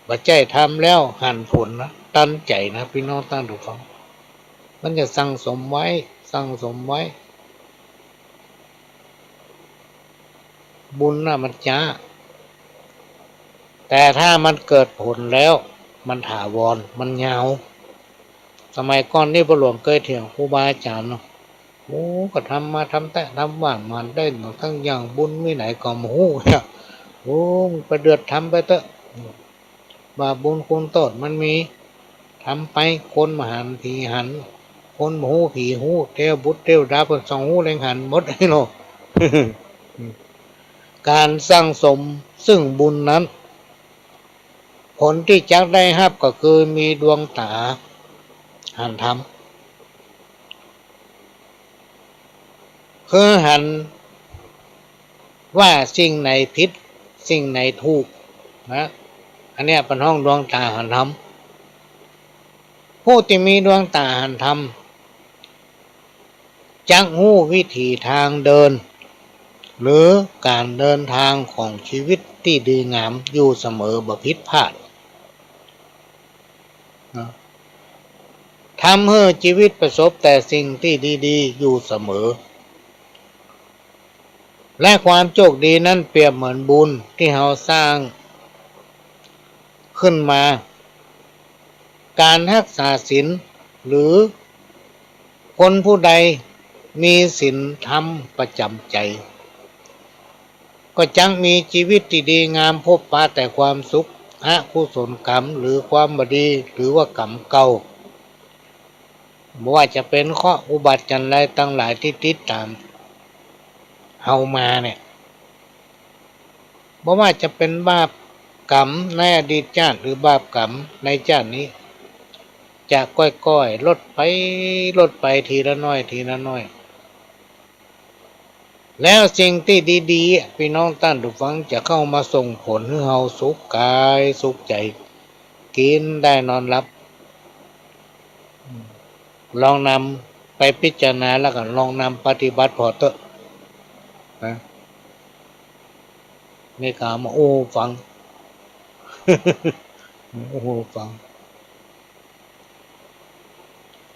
บ่ใจ้ทำแล้วหันผลนะ ตันใจ๋นะ ปี้น้องต้านผู้ฟัง มันจะสั่งสมไว้ สั่งสมไว้ บุญน่ะมันจ๊า แต่ถ้ามันเกิดผลแล้ว มันถาวร มันยาว สมัยก่อนนี่พ่อหลวงเกยเถียงครูบาอาจ๋ารย์เนาะ โอ้ ก็ทำมาทำแต๊ทำว่ามาได้หมดตังอย่าง บุญมีไหนก็บ่ฮู้เนี่ย โอ้ มึงไปเดือดทำไปเต๊อะ บาปบุญคุณโต้ษมันมี ทำไป คนบ่หันผีหัน คนบ่ฮู้ผีฮู้ เตวบุตรเตวดาเปิ้นส่องฮู้เล็งหันหมดไอ้โลก ก๋านสั่งสมซึ่งบุญนั้น ผลตี้จักได้ฮับก็คือมีดวงต๋าหันธรรม คือหันว่าสิ่งไหนผิด สิ่งไหนถูกนะ อันเนี้ยเปิ้นฮ้องดวงต๋าหันธรรม ผู้ตี้มีดวงต๋าหันธรรม จักฮู้วิถีตางเดิน หรือก๋านเดินตางของจีวิตตี้ดีงามอยู่เสมอ บ่ผิดพลาด นะ ทำหื้อจีวิตประสบแต่สิ่งตี้ดีๆ อยู่เสมอ และความโจคดีนั้นเปรียบเหมือนบุญตี้เฮาสร้างขึ้นมา ก๋านฮักษาศีล หรือคนผู้ใดมีศีลธรรมประจ๋ำใจ๋ ก็จักมีจีวิตตี้ดีงาม พบปะแต่ความสุข อกุศลกรรม หรือความบ่ดี หรือว่ากรรมเก่า บ่ว่าจะเป๋นเคราะห์อุบัติจันไรตังหลายตี้ติดต๋ามเฮามาเนี่ย บ่ว่าจะเป๋นบาปกรรมในอดีตจาติ หรือบาปกรรมในจาตินี้ จะก้อยๆ ลดไป ลดไปทีละน้อย ทีละน้อย แล้วสิ่งตี้ดีๆ อะ ปี้น้องต้านผู้ฟัง จะเข้ามาส่งผลหื้อเฮาสุขก๋ายสุขใจ๋ กิ๋นได้นอนหลับ ลองนำไปพิจารณาแล้วก็ลองนำปฏิบัติผ่อเต๊อะ นะ นี่ก็เอามาอู้ฟัง อู้ฟัง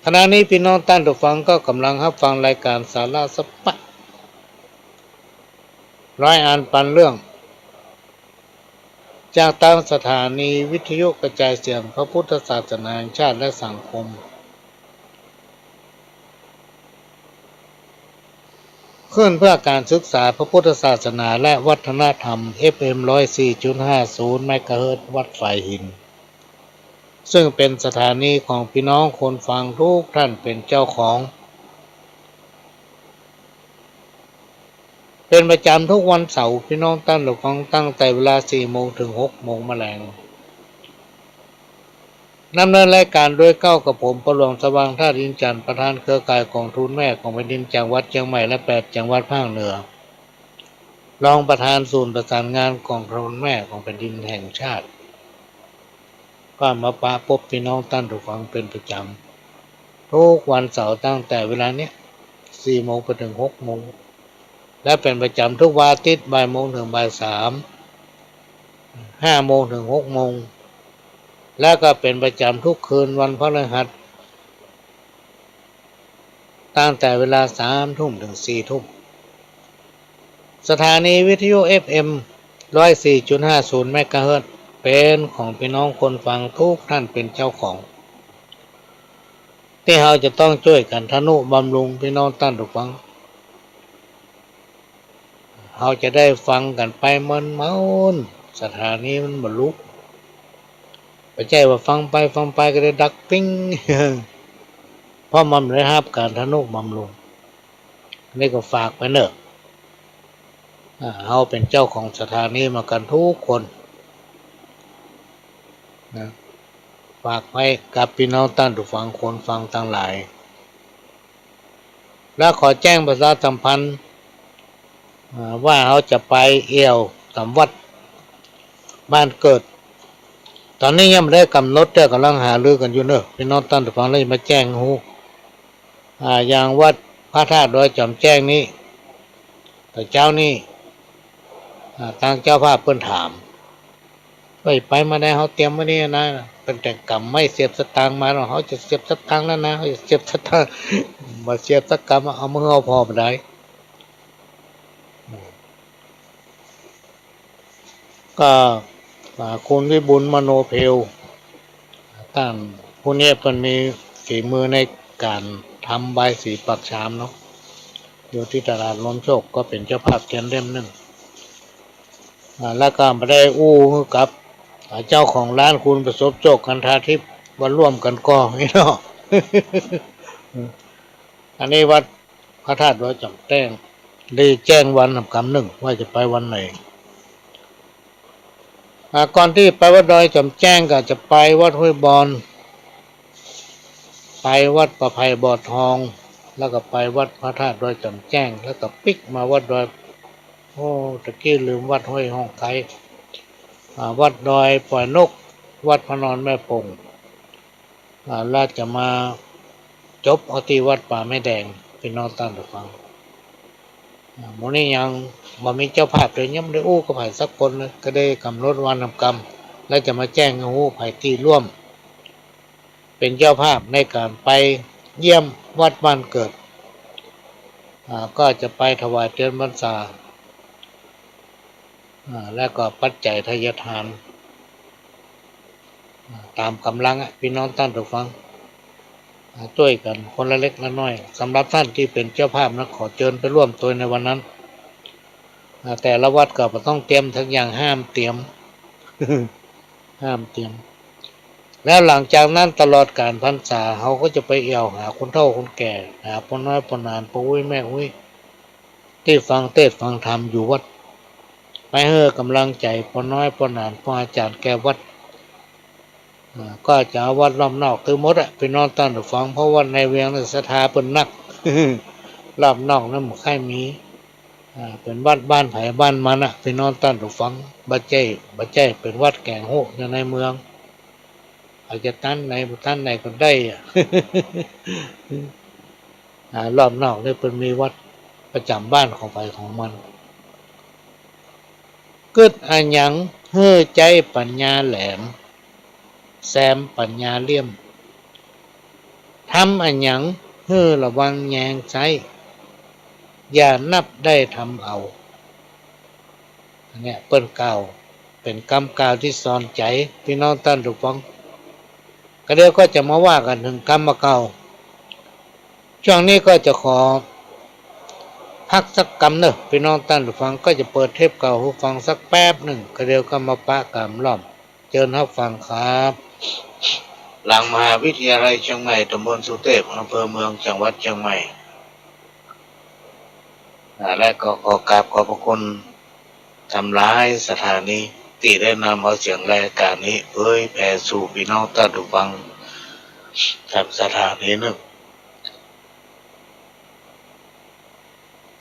ขณะนี้ปี้น้องต้านผู้ฟังก็ก๋ำลังฮับฟังรายก๋านสาระสะปะ ร้อยอันปันเรื่อง จากตางสถานีวิทยุกระจายเสียงพระพุทธศาสนาแห่งชาติและสังคม คลื่นเพื่อการศึกษาพระพุทธศาสนาและวัฒนธรรม เอฟเอ็ม ร้อยสี่จุดห้าศูนย์ เมกะเฮิรตซ์ วัดฝายหิน ซึ่งเป๋นสถานีของปี้น้องคนฟังทุกท่านเป๋นเจ้าของ เป๋นประจ๋ำทุกวันเสาร์ ปี้น้องต้านผู้ฟัง ตั้งแต่เวลาสี่โมงเถิงหกโมงแมลง ดำเนินรายก๋านโดยเก้ากับผม พ่อหลวงสว่าง ธาตุอินทร์จันทร์ ประธานเครือข่ายก๋องทุนแม่ของแผ่นดินจังหวัดเจียงใหม่และแปดจังหวัดภาคเหนือ รองประธานศูนย์ประสานงานก๋องทุนแม่ของแผ่นดินแห่งชาติ ก็มาปะปบปี้น้องต้านผู้ฟังเป๋นประจ๋ำ ทุกวันเสาร์ตั้งแต่เวลาเนี้ย สี่โมงไปเถิงหกโมง และเป๋นประจ๋ำทุกวันอาทิตย์ บ่ายโมงเถิงบ่ายสาม ห้าโมงเถิงหกโมง และก็เป๋นประจ๋ำทุกคืนวันพฤหัส ตั้งแต่เวลาสามทุ่มเถิงสี่ทุ่ม สถานีวิทยุ เอฟเอ็ม ร้อยสี่จุดห้าศูนย์ เมกะเฮิรตซ์ เป๋นของปี้น้องคนฟังทุกท่านเป๋นเจ้าของ ตี้เฮาจะต้องจ้วยกั๋นทะนุบำรุงปี้น้องต้านผู้ฟัง เฮาจะได้ฟังกั๋นไปเมินเมา สถานีมันบ่ลุก บ่ใจ้ว่าฟังไปฟังไปก็ได้ดับปิ๊ง เพราะมันบ่ได้ฮับก๋านทะนุบำรุง อันนี้ก็ฝากไปเน่อ อ่า เฮาเป๋นเจ้าของสถานีเหมือนกั๋นกู้คนนะ ฝากไว้กับปี้น้องต้านผู้ฟังคนฟังตังหลาย แล้วขอแจ้งประชาสัมพันธ์ อ่า ว่าเฮาจะไปเอี่ยวต๋ามวัดบ้านเกิด ต๋อนนี้ยังบ่ได้ก๋ำหนดเตื้อ ก่ำลังหารือกั๋นอยู่เน่อ ปี้น้องต้านผู้ฟัง แล้วจะมาแจ้งฮู้ อ่า อย่างวัดพระธาตุดอยจ๋อมแจ้งนี้ แต่เจ๊านี้ อ่า ตางเจ้าภาพเปิ้นถาม ว่าไปเมื่อใด เฮาเตรียมไว้นี่นะ เปิ้นแต่งก๋ำไม้เสียบสตางค์มาเนาะ เฮาจะเสียบสตางค์แล้วนะ เฮาจะเสียบสตางค์ บ่เสียบสักกำ เอามาหื้อเฮาผ่อบ่ได้ ก็ อ่า คุณวิบูลย์ มโนเภว ต้านผู้นี้เปิ้นมีฝีมือในก๋านทำบายสีปากชามเนาะ อยู่ตี้ตลาดลมโชค ก็เป๋นเจ้าภาพเตียนเล่มนึ่ง อ่า แล้วก็บ่ได้อู้หื้อกับ อ่า เจ้าของร้านคุณประสบโชค กันทาทิพย์ ว่าร่วมกั๋นก่อนี่เนาะ อันนี้วัดพระธาตุดอยจ๋อมแจ้ง ได้แจ้งวันนำกำนึ่ง ว่าจะไปวันไหน อ่า ก่อนตี้ไปวัดดอยจ๋อมแจ้งก็จะไปวัดห้วยบอน ไปวัดป่าไผ่บ่อทอง แล้วก็ไปวัดพระธาตุดอยจ๋อมแจ้ง แล้วก็ปิ๊กมาวัดดอย โอ้ ตะกี้ลืมวัดห้วยฮ่องไค อ่า วัดดอยป่อยนก วัดพระนอนแม่ปง อ่า แล้วจะมาจบเอาตี้วัดป่าแม่แดง ปี้น้องต้านผู้ฟัง อ่า มื้อนี้ยังบ่มีเจ้าภาพเลย ยังบ่ได้อู้กับใผสักคนเลย ก็ได้ก๋ำหนดวันนำกำ แล้วจะมาแจ้งหื้อฮู้ ใผตี้ร่วมเป๋นเจ้าภาพในก๋านไปเยี่ยมวัดบ้านเกิด อ่า ก็จะไปถวายเตียนพรรษา อ่า แล้วก็ปัจจัยทายทาน อ่า ต๋ามก๋ำลังอะ ปี้น้องต้านผู้ฟัง อ่า จ้วยกั๋นคนละเล็กละน้อย สำหรับต้านตี้เป๋นเจ้าภาพนะ ขอเจิญไปร่วมตวยในวันนั้น อ่า แต่ละวัดก็บ่ต้องเตรียมสักอย่าง ห้ามเตรียม ห้ามเตรียม แล้วหลังจากนั้นตลอดก๋าลพรรษา เฮาก็จะไปแอ่วหาคนเฒ่าคนแก่ หาป้อน้อยป้อหนาน ป้ออุ๊ยแม่อุ๊ย ตี้ฟังเตสน์ฟังธรรมอยู่วัด ไปหื้อก๋ำลังใจ๋ป้อน้อยป้อหนาน ป้ออาจ๋ารย์แก่วัด อ่า ก็จะเอาวัดรอบนอกตึงหมดอะ ปี้น้องต้านผู้ฟัง เพราะวัดในเวียงนี่ศรัทธาเปิ้นนัก รอบนอกนั้นบ่ค่อยมี อ่า เป๋นวัดบ้านใผบ้านมันอะ ปี้น้องต้านผู้ฟัง บ่ใจ้ บ่ใจ้เป๋นวัดแก๋งฮู้อยู่ในเมือง อาจจะตันไหนบ่ตันไหนก็ได้อะ อ่า รอบนอกนี่เปิ้นมีวัดประจ๋ำบ้านของใผของมัน กึ๊ดอะหยังหื้อใจ๊ปั๋ญญาแหลม แซมปั๋ญญาเลี่ยม ทำอะหยังหื้อระวังแยงใจ๊ อย่านับได้ทำเอา อันเนี้ยเปิ้นกล่าว เป๋นกำกล่าวตี้สอนใจ๋ปี้น้องต้านผู้ฟัง ก็เดี๋ยวก็จะมาว่ากั๋นเถิงกำบ่าเก่า ช่วงนี้ก็จะขอพักสักกำเน่อ ปี้น้องต้านผู้ฟัง ก็จะเปิดเทปเก่าหื้อฟังสักแป๊บนึ่ง ก็เดี๋ยวก็มาปะกั๋นรอบ เจิญฮับฟังครับ หลังมหาวิทยาลัยเชียงใหม่ ตำบลสุเทพ อำเภอเมือง จังหวัดเชียงใหม่ อ่า และก็ขอกราบขอบพระคุณ ตำหลายสถานีตี้ได้นำเอาเสียงรายก๋านนี้เผยแผ่สู่ปี้น้องต้านผู้ฟัง ต๋ามสถานีนึ่ง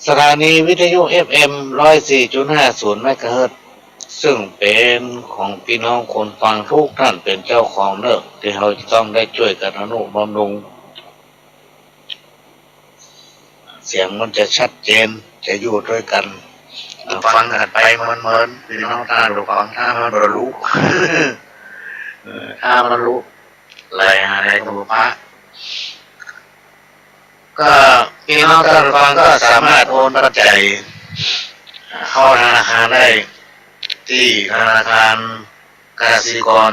สถานีวิทยุ เอฟเอ็ม ร้อยสี่จุดห้าศูนย์ เมกะเฮิรตซ์ ซึ่งเป๋นของปี้น้องคนฟังกู้ต้านเป๋นเจ้าของเน่อ ตี้เฮาจะต้องได้จ้วยกั๋นทะนุบำรุง เสียงมันจะชัดเจน จะอยู่ตวยกั๋น ฟังกั๋นไปเมินๆ ปี้น้องต้านผู้ฟัง ถ้ามันบ่ฮู้ เออ ถ้ามันบ่ฮู้ ไหลหาในตัวพระ ก็ปี้น้องต้านผู้ฟังก็สามารถโอนปัจจัยเข้าธนาคารได้ตี้ธนาคารกสิกร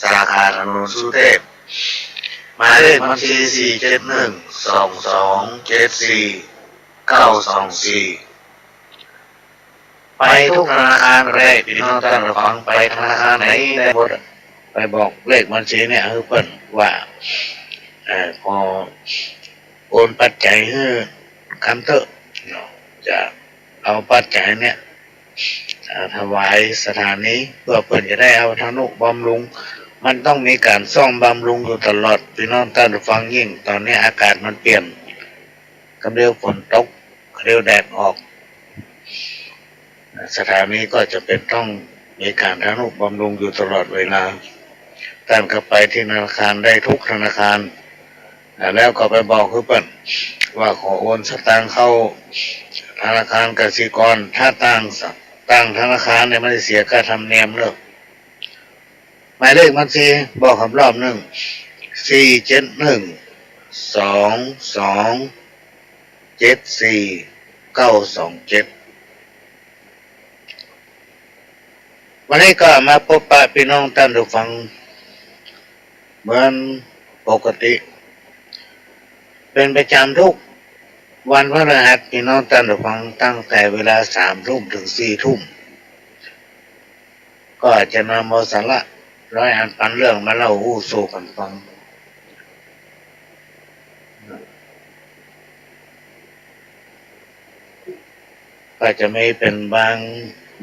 สาขาถนนสุเทพ หมายเลขบัญชี สี่เจ็ดหนึ่ง สองสองเจ็ดสี่ เก้าสองสี่ ไปกู้ธนาคารได้ ปี้น้องต้านผู้ฟัง ไปธนาคารไหนได้หมด ไปบอกเลขบัญชีเนี่ยหื้อเปิ้นว่า เอ่อ ขอโอนปัจจัยหื้อกำเต๊อะเนาะ จะเอาปัจจัยเนี่ย เอ่อ ถวายสถานี เพื่อเปิ้นจะได้เอาทนุบำรุง มันต้องมีก๋านซ่อมบำรุงอยู่ตลอด ปี้น้องต้านผู้ฟัง ยิ่งต๋อนนี้อากาศมันเปลี่ยน กำเดียวฝนตก กำเดียวแดดออก สถานีก็จะเป๋นต้องมีก๋านทนุบำรุงอยู่ตลอดเวลา ต้านก็ไปตี้ธนาคารได้กู้ธนาคาร อ่า แล้วก็ไปบอกหื้อเปิ้นว่าขอโอนสตางค์เข้าธนาคารกสิกร ถ้าต่าง ต่างธนาคารเนี่ยมันจะเสียค่าธรรมเนียมเนาะ หมายเลขบัญชีบอกกำรอบนึ่ง สี่เจ็ดหนึ่ง สอง สอง เจ็ด สี่ เก้า สอง เจ็ด วันนี้ก็มาปบปะปี้น้องต้านผู้ฟังเหมือนปกติ เป๋นประจ๋ำกู้วันพฤหัส ปี้น้องต้านผู้ฟัง ตั้งแต่เวลาสามทุ่มเถิงสี่ทุ่ม ก็จะนำเอาสาระร้อยอันปันเรื่องมาเล่าอู้สู่กั๋นฟัง ก็จะมีเป๋นบาง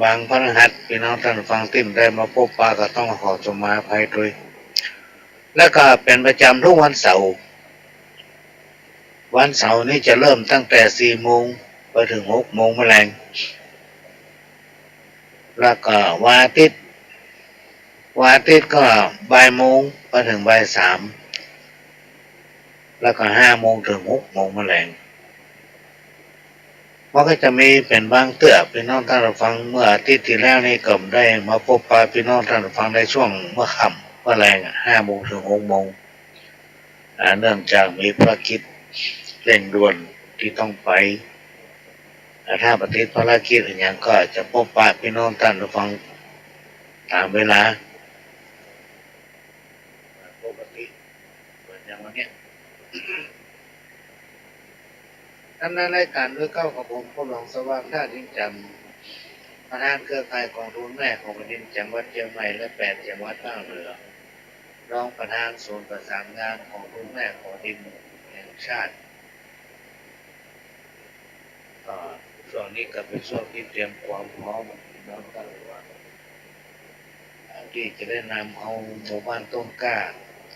บางพฤหัส ปี้น้องต้านผู้ฟังตี้ได้มาปบปะก็ต้องขอสมาอภัยตวย แล้วก็เป๋นประจ๋ำกู้วันเสาร์ วันเสาร์นี้จะเริ่มตั้งแต่สี่โมงไปเถิงหกโมงแมลง แล้วก็วันอาทิตย์ วันอาทิตย์ก็บ่ายโมงไปเถิงบ่ายสาม แล้วก็ห้าโมงเถิงหกโมงแมลง มันก็จะมีเป๋นบางเตื้อ ปี้น้องต้านผู้ฟัง เมื่ออาทิตย์ตี้แล้วนี่ก็ได้มาปบปะปี้น้องต้านผู้ฟังในช่วงเมื่อค่ำเมื่อแลงอะ ห้าโมงเถิงหกโมง อ่า เนื่องจากมีภารกิจเร่งด่วนตี้ต้องไป อ่า ถ้าบ่ติดภารกิจอะหยังก็จะปบปะปี้น้องต้านผู้ฟังต๋ามเวลา ปกติเหมือนอย่างวันเนี้ย ดำเนินรายการโดยเก้า กับผม พ่อหลวงสว่าง ธาตุอินแจ่ม ประธานเครือข่ายกองทุนแม่ของแผ่นดินจังหวัดเจียงใหม่ และแปดจังหวัดภาคเหนือ รองประธานศูนย์ประสานงานกองทุนแม่ของแผ่นดินแห่งชาติ ก็ช่วงนี้ก็เป๋นช่วงตี้เตรียมความพร้อม พี่น้องต้านผู้ฟัง ตี้จะได้นำเอาหมู่บ้านต้นกล้า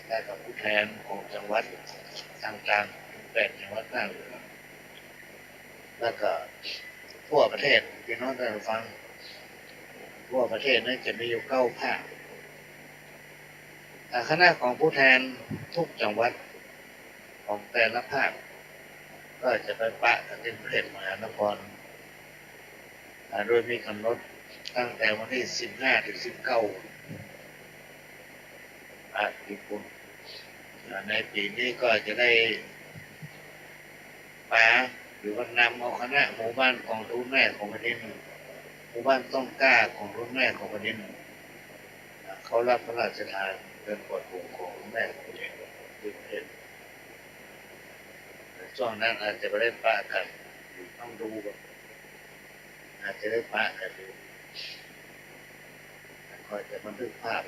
และก็ผู้แทนของจังหวัดต่างๆ แปดจังหวัดภาคเหนือ แล้วก็ทั่วประเทศ พี่น้องต้านผู้ฟัง ทั่วประเทศนั้นจะมีอยู่เก้าภาค อ่า คณะของผู้แทนทุกจังหวัดของแต่ละภาค ก็จะไปปะกั๋นตี้กรุงเทพมหานคร อ่า โดยมีก๋ำหนดตั้งแต่วันตี้สิบห้าเถิงสิบเก้า อ่า ตี้ปุ้น อ่า ในปี๋นี้ก็จะได้ ปา หรือว่านำเอาคณะหมู่บ้านกองทุนแม่ของแผ่นดิน หมู่บ้านต้นกล้ากองทุนแม่ของแผ่นดิน เข้ารับพระราชทานเรือนกอดหมู่ของแม่ของแผ่นดิน ช่วงนั้นอาจจะบ่ได้ปะกั๋น ต้องดูก่อน อาจจะได้ปะกั๋นอยู่ แล้วก็จะบันทึกภาพ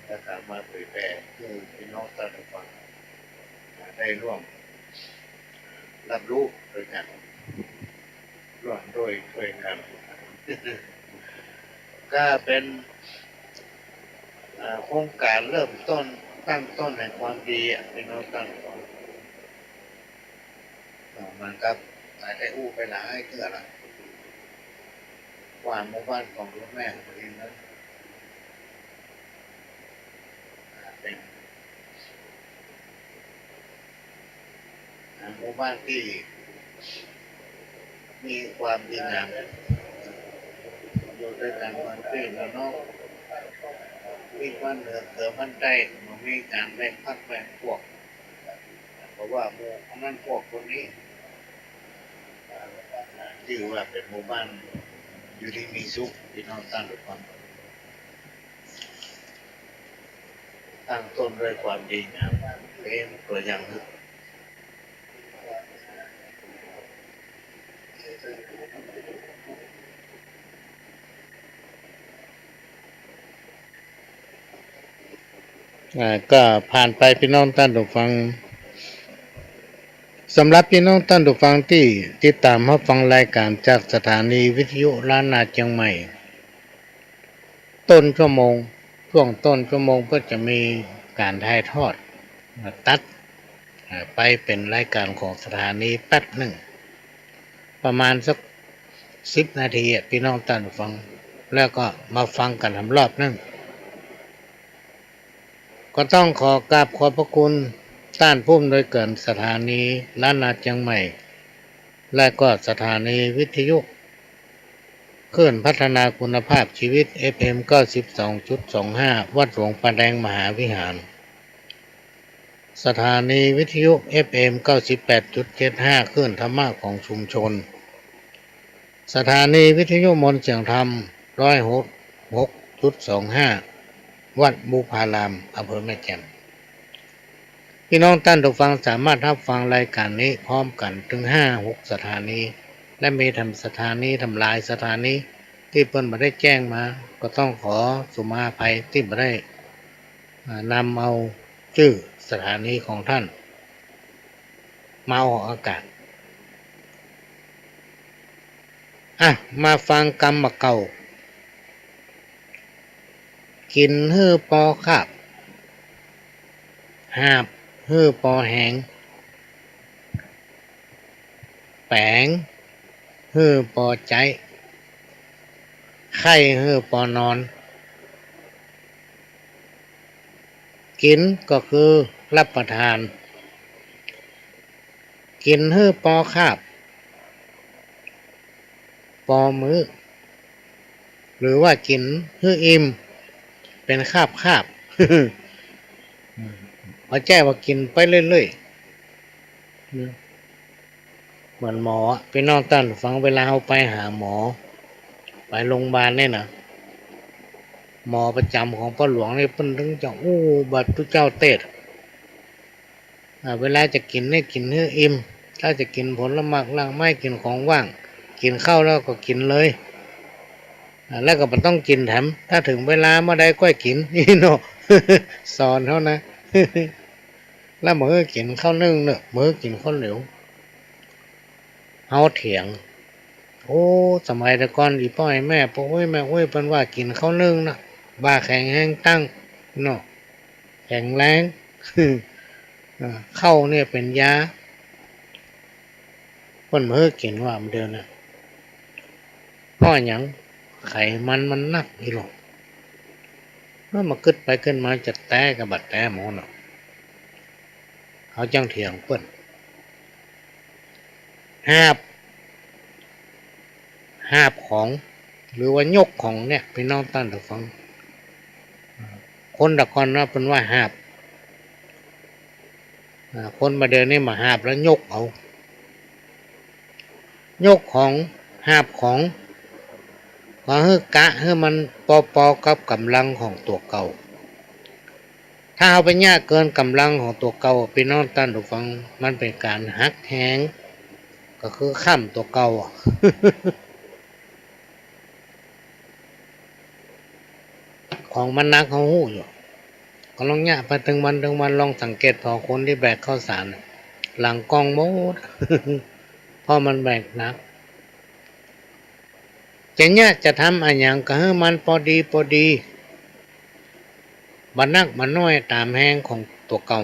แล้วก็มาเผยแผ่หื้อพี่น้องต้านผู้ฟังได้ร่วมรับรู้ตวยกั๋น ร่วมด้วยช่วยกัน ก็เป๋น อ่า โครงก๋านเริ่มต้น ตั้งต้นแห่งความดีอะ พี่น้องต้านผู้ฟัง อ่า มันก็หลายได้อู้ไปหลายเตื้อละ ว่าหมู่บ้านกองทุนแม่ของแผ่นดินนั้น อ่า เป๋น อ่า หมู่บ้านตี้มีความดีงาม อยู่ตวยกั๋นเหมือนปี้เหมือนน้อง มีบ้านเหนือเขือบ้านใต้ บ่มีก๋านแบ่งพรรคแบ่งพวก เพราะว่าหมู่คนนั้นพวกคนนี้ จื้อว่าเป๋นหมู่บ้านอยู่ดีมีสุข พี่น้องต้านผู้ฟัง ตั้งต้นด้วยความดีงาม เป๋นตั๋วอย่างหนึ่ง อ่า ก็ผ่านไปปี้น้องต้านผู้ฟัง สำหรับปี้น้องต้านผู้ฟังตี้ติดต๋ามฮับฟังรายก๋านจากสถานีวิทยุล้านนาเจียงใหม่ ต้นชั่วโมง ช่วงต้นชั่วโมงก็จะมีก๋านถ่ายทอด อ่า ตัด อ่า ไปเป๋นรายก๋านของสถานีแป๊บนึ่ง ประมาณสักสิบนาทีอะ ปี้น้องต้านผู้ฟัง แล้วก็มาฟังกั๋นแหมรอบนึ่ง ก็ต้องขอกราบขอบพระคุณต้านผู้อำนวยก๋านสถานีล้านนาเจียงใหม่ และก็สถานีวิทยุคลื่นพัฒนาคุณภาพชีวิต เอฟเอ็ม เก้าสิบสองจุดสองห้า วัดหลวงป่าแดงมหาวิหาร สถานีวิทยุ เอฟเอ็ม เก้าสิบแปดจุดเจ็ดห้า คลื่นธรรมะของชุมชน สถานีวิทยุมนต์เสียงธรรม ร้อยหก หกจุดสองห้า วัดบุพาราม อำเภอแม่แจ่ม ปี้น้องต้านผู้ฟังสามารถฮับฟังรายก๋านนี้พร้อมกั๋นเถิงห้าหกสถานี และมีแถมสถานี แถมหลายสถานี ตี้เปิ้นบ่ได้แจ้งมา ก็ต้องขอสุมาอภัยตี้บ่ได้ อ่า นำเอาจื้อสถานีของต้าน มาออกอากาศ อ่ะ มาฟังกำบ่าเก่า กิ๋นหื้อปอคาบ หาบหื้อปอแหง แป๋งหื้อปอใจ๊ ไข้หื้อปอนอน กิ๋นก็คือฮับประทาน กิ๋นหื้อปอคาบ ปอมื้อ หรือว่ากิ๋นหื้ออิ่ม เป๋นคาบคาบ บ่ใจ้ว่ากิ๋นไปเรื่อยๆ เหมือนหมออะ ปี้น้องต้านฟัง เวลาเฮาไปหาหมอ ไปโรงบาลเนี่ยนะ หมอประจ๋ำของป้อหลวงนี่เปิ้นถึงจะอู้บาดตุ๊เจ้าเตศ อ่า เวลาจะกิ๋นนี่กิ๋นหื้ออิ่ม ถ้าจะกิ๋นผลหมากรากไม้ กิ๋นของว่าง กิ๋นข้าวแล้วก็กิ๋นเลย อ่า แล้วก็บ่ต้องกิ๋นแถม ถ้าเถิงเวลาเมื่อใดก้อยกิ๋น นี่เนาะ สอนเฮานะ แล้วบ่หื้อกิ๋นข้าวนึ่งเนาะ บ่หื้อกิ๋นข้าวเหลว เฮาเถียง โอ้ สมัยแต่ก่อนอี่ป้ออี่แม่ ป้ออุ๊ยแม่อุ๊ย เปิ้นว่ากิ๋นข้าวนึ่งนะ บ่าแข็งแฮงตั้งเนาะ แข็งแรง อ่า ข้าวเนี่ยเป๋นยา เปิ้นบ่หื้อกิ๋นว่าเดี๋ยวนี้ เพราะหยัง ไขมันมันนักอี่หลอ แล้วมากึ๊ดไปกึ๊ดมาจะแต๊ก็บ่แต๊หมอเนาะ เฮาจั่งเถียงเปิ้น หาบ หาบของ หรือว่ายกของเนี่ย ปี้น้องต้านผู้ฟัง คนแต่ก่อนนะเปิ้นว่าหาบ อ่า คนบ่าเดี่ยวนี้บ่หาบแล้วยกเอา ยกของ หาบของ ก็หื้อกะหื้อมันปอๆ กับก๋ำลังของตั๋วเก่า ถ้าเฮาไปเยียะเกินก๋ำลังของตั๋วเก่า ปี้น้องต้านผู้ฟัง มันเป๋นก๋านหักแฮง ก็คือค้ำตั๋วเก่าอะ ของมันหนักเฮาฮู้อยู่ ก็ลองเยียะไปตึงวันตึงวัน ลองสังเกตผ่อคนตี้แบกข้าวสารน่ะ หลังก้องหมด เพราะมันแบกหนัก จะเยียะจะทำอะหยังก็หื้อมันปอดีปอดี บ่หนักบ่น้อยต๋ามแฮงของตั๋วเก่า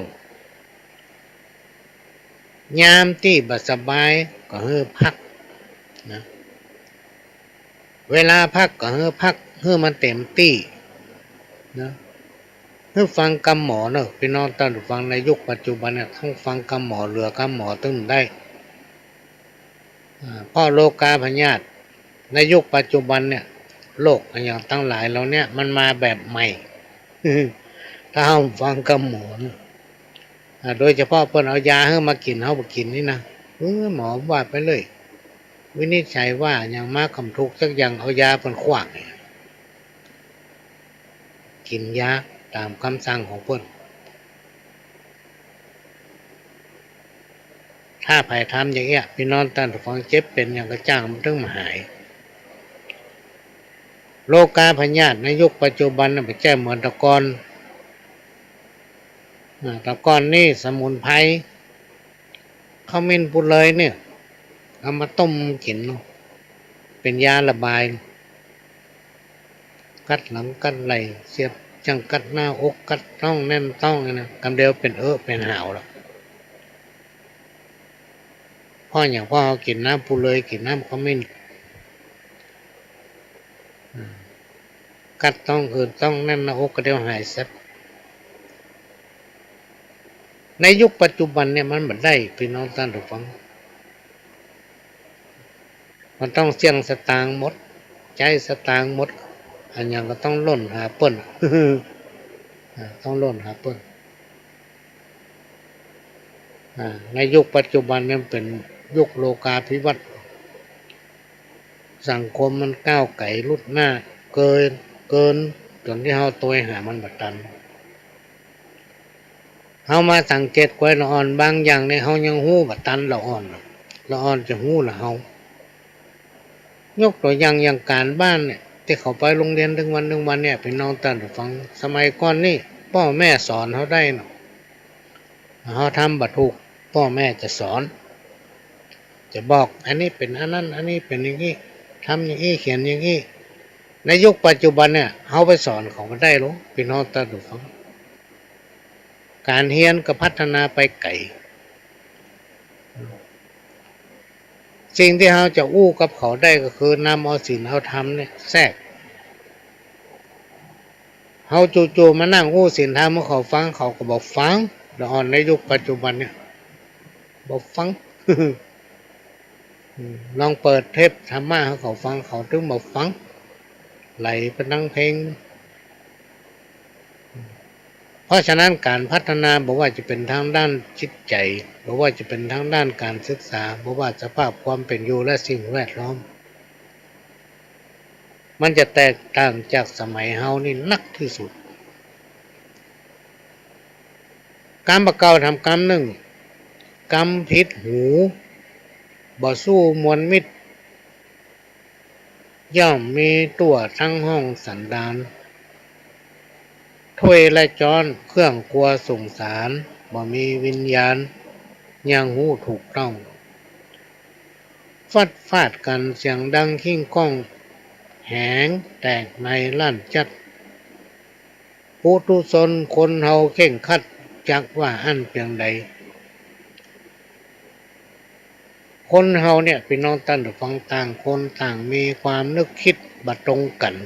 ยามตี้บ่สบายก็หื้อพักนะ เวลาพักก็หื้อพัก หื้อมันเต๋มตี้นะ หื้อฟังกำหมอเนาะ ปี้น้องต้านฟัง ในยุคปัจจุบันเนี่ย ต้องฟังกำหมอ เหลือกำหมอตึงได้ อ่า เพราะโรคาพยาธิในยุคปัจจุบันเนี่ย โรคอะหยังตังหลายเหล่าเนี้ย มันมาแบบใหม่ ถ้าเฮาฟังกำหมอเนี่ย อ่า โดยเฉพาะเปิ้นเอายาหื้อมากิ๋น เฮาบ่กิ๋นนี่นะ เออ หมอว่าไปเลย วินิจฉัยว่าหยังมา กำถูกสักอย่าง เอายาเปิ้นขว้างเนี่ย กิ๋นยาต๋ามกำสั่งของเปิ้น ถ้าใผทำอย่างเอี้ย ปี้น้องต้านฟัง เจ็บเป๋นหยังก็จ้างมันตึงมาหาย โรคาพยาธิในยุคปัจจุบันน่ะ บ่ใจ้เหมือนแต่ก่อน อ่า แต่ก่อนนี่สมุนไพร ขมิ้นปูเลยเนี่ย เอามาต้มกิ๋นเนาะ เป๋นยาระบาย กัดหลังกัดไหล่ เสียบจั่งกัดหน้าอก กัดต๊องแน่นต๊องเนี่ยนะ กำเดียวเป๋นเอะเป๋นหาวแล้ว เพราะหยัง เพราะเฮากิ๋นน้ำปูเลย กิ๋นน้ำขมิ้น อืม กัดต๊องอืดต๊องแน่นหน้าอก กำเดียวหายแซ็บ ในยุคปัจจุบันเนี่ยมันบ่ได้ ปี้น้องต้านผู้ฟัง มันต้องเสี้ยงสตางค์หมด ใจ๊สตางค์หมด อะหยังก็ต้องล่นหาเปิ้น อ่า ต้องล่นหาเปิ้น อ่า ในยุคปัจจุบันเนี่ยมันเป๋นยุคโลกาภิวัตน์ สังคมมันก้าวไก๋ลุดหน้าเกิน เกินจ๋นตี้เฮาตวยหามันบ่ตัน เฮามาสังเกตก๋วยละอ่อนบางอย่างเนี่ย เฮายังฮู้บ่ตันละอ่อน ละอ่อนจะฮู้ละเฮา ยกตั๋วอย่าง อย่างก๋านบ้านเนี่ย ตี้เขาไปโฮงเฮียนตึงวันตึงวันเนี่ย ปี้น้องต้านผู้ฟัง สมัยก่อนนี่ ป้อแม่สอนเฮาได้เนาะ เฮาทำบ่ถูก ป้อแม่จะสอน จะบอก อันนี้เป๋นอันนั้น อันนี้เป๋นอย่างอี้ ทำอย่างอี้ เขียนอย่างอี้ ในยุคปัจจุบันเนี่ย เฮาไปสอนเขาบ่ได้หรอก ปี้น้องต้านผู้ฟัง ก๋านเฮียนก็พัฒนาไปไก๋ สิ่งตี้เฮาจะอู้กับเขาได้ก็คือนำเอาศีลเอาธรรมเนี่ยแทรก เฮาจู่ๆ มานั่งอู้ศีลธรรมหื้อเขาฟัง เขาก็บ่ฟัง ละอ่อนในยุคปัจจุบันเนี่ย บ่ฟัง อืม ลองเปิดเทปธรรมะหื้อเขาฟัง เขาตึงบ่ฟัง ไหลไปตังเพลง เพราะฉะนั้นก๋านพัฒนาบ่ว่าจะเป๋นตางด้านจิตใจ๋ บ่ว่าจะเป๋นตางด้านก๋านศึกษา บ่ว่าสภาพความเป๋นอยู่และสิ่งแวดล้อม มันจะแตกต่างจากสมัยเฮานี่นักตี้สุด กำบ่าเก่าทำกำนึ่ง กำผิดหู บ่สู้มวลมิตร ย่อมมีตั๋วตังห้องสันดาน ถ้วยและจ๊อนเครื่องครัวสุงสาร บ่มีวิญญาณยังฮู้ถูกต้อง ฟัดฟาดกั๋นเสียงดังคิ้งก้อง แหงแตกในล้านจั๊ด ปุถุชนคนเฮาเคร่งครัด จักว่าอั้นเปียงใด คนเฮาเนี่ย ปี้น้องต้านผู้ฟัง ต่างคนต่างมีความนึกกึ๊ดบ่ตรงกั๋น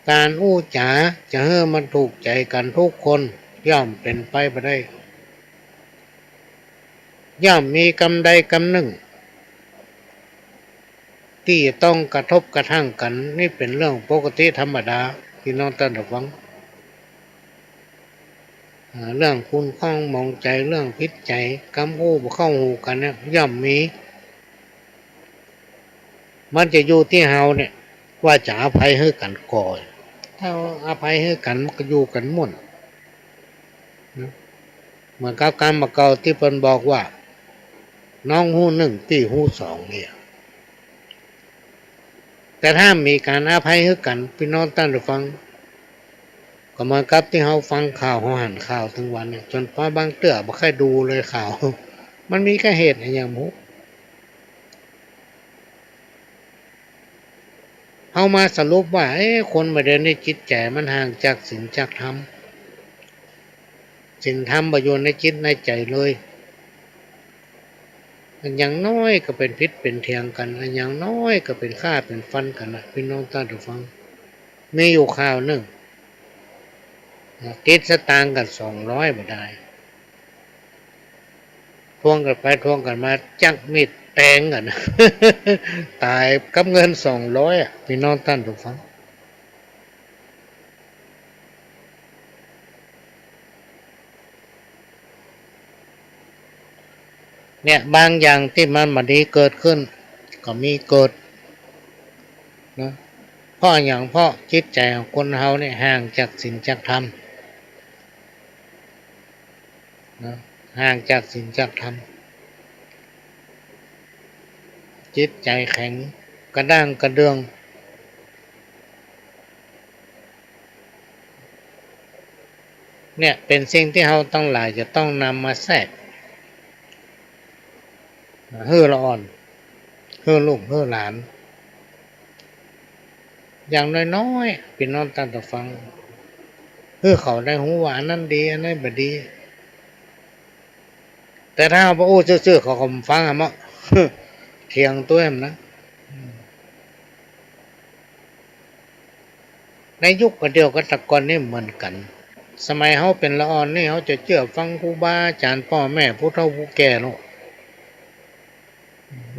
ก๋านอู้จ๋าจะหื้อมันถูกใจ๋กั๋นทุกคน ย่อมเป๋นไปบ่ได้ ย่อมมีกำใดกำนึ่ง ตี้จะต้องกระทบกระทั่งกั๋น นี่เป๋นเรื่องปกติธรรมดา ปี้น้องต้านผู้ฟัง อ่า เรื่องขุ่นข้องหมองใจ๋ เรื่องผิดใจ๋ กำอู้บ่เข้าหูกั๋นเนี่ย ย่อมมี มันจะอยู่ตี้เฮาเนี่ย ว่าจะอภัยหื้อกั๋นก่อ ถ้าอภัยหื้อกั๋น มันก็อยู่กั๋นม่วน นะ เหมือนกับกำบ่าเก่าตี้เปิ้นบอกว่า น้องฮู้นึ่ง ปี้ฮู้สอง เนี่ย แต่ถ้ามีก๋านอภัยหื้อกั๋น ปี้น้องต้านผู้ฟัง ก็เหมือนกับตี้เฮาฟังข่าว เฮาหันข่าวตึงวันเนี่ย จ๋นป้าบางเตื้อบ่ใค่ดูเลยข่าว มันมีก้าเหตุอะหยังบ่ฮู้ เฮามาสรุปว่า เอ๊ะ คนบ่าเดี่ยวนี้จิตใจ๋มันห่างจากศีลจากธรรม ศีลธรรมบ่อยู่ในจิตในใจ๋เลย อันอย่างน้อยก็เป๋นผิดเป๋นเถียงกั๋น อันอย่างน้อยก็เป๋นฆ่าเป๋นฟันกั๋นนะ ปี้น้องต้านผู้ฟัง มีอยู่ข่าวนึ่ง ติดสตางค์กั๋นสองร้อยบ่ดาย ทวงกั๋นไปทวงกั๋นมา จักมีดแตงกั๋น ต๋ายกับเงินสองร้อยอะ ปี้น้องต้านผู้ฟัง เนี่ย บางอย่างตี้มันบ่ดีเกิดขึ้น ก็มีเกิด นะ เพราะหยัง เพราะจิตใจ๋ของคนเฮาเนี่ยห่างจากศีลจากธรรม นะ ห่างจากศีลจากธรรม จิตใจ๋แข็งกระด้างกระเดื่อง เ เนี่ยเป๋นสิ่งตี้เฮาตังหลายจะต้องนำมาแทรก หื้อละอ่อน หื้อลูก หื้อหลาน อย่างน้อยๆ ปี้น้องต้านผู้ฟัง หื้อเขาได้ฮู้ว่าอันนั้นดี อันนั้นบ่ดี แต่ถ้าเฮาอู้ซื่อๆ เขาก็บ่ฟังอะเนาะ เถียงตวยหั้นนะ ในยุคบ่าเดี่ยวกับตะก่อนนี่เหมือนกั๋น สมัยเฮาเป๋นละอ่อนนี่ เฮาจะเจื้อฟังครูบาอาจ๋ารย์ ป้อแม่ ผู้เฒ่าผู้แก่เนาะ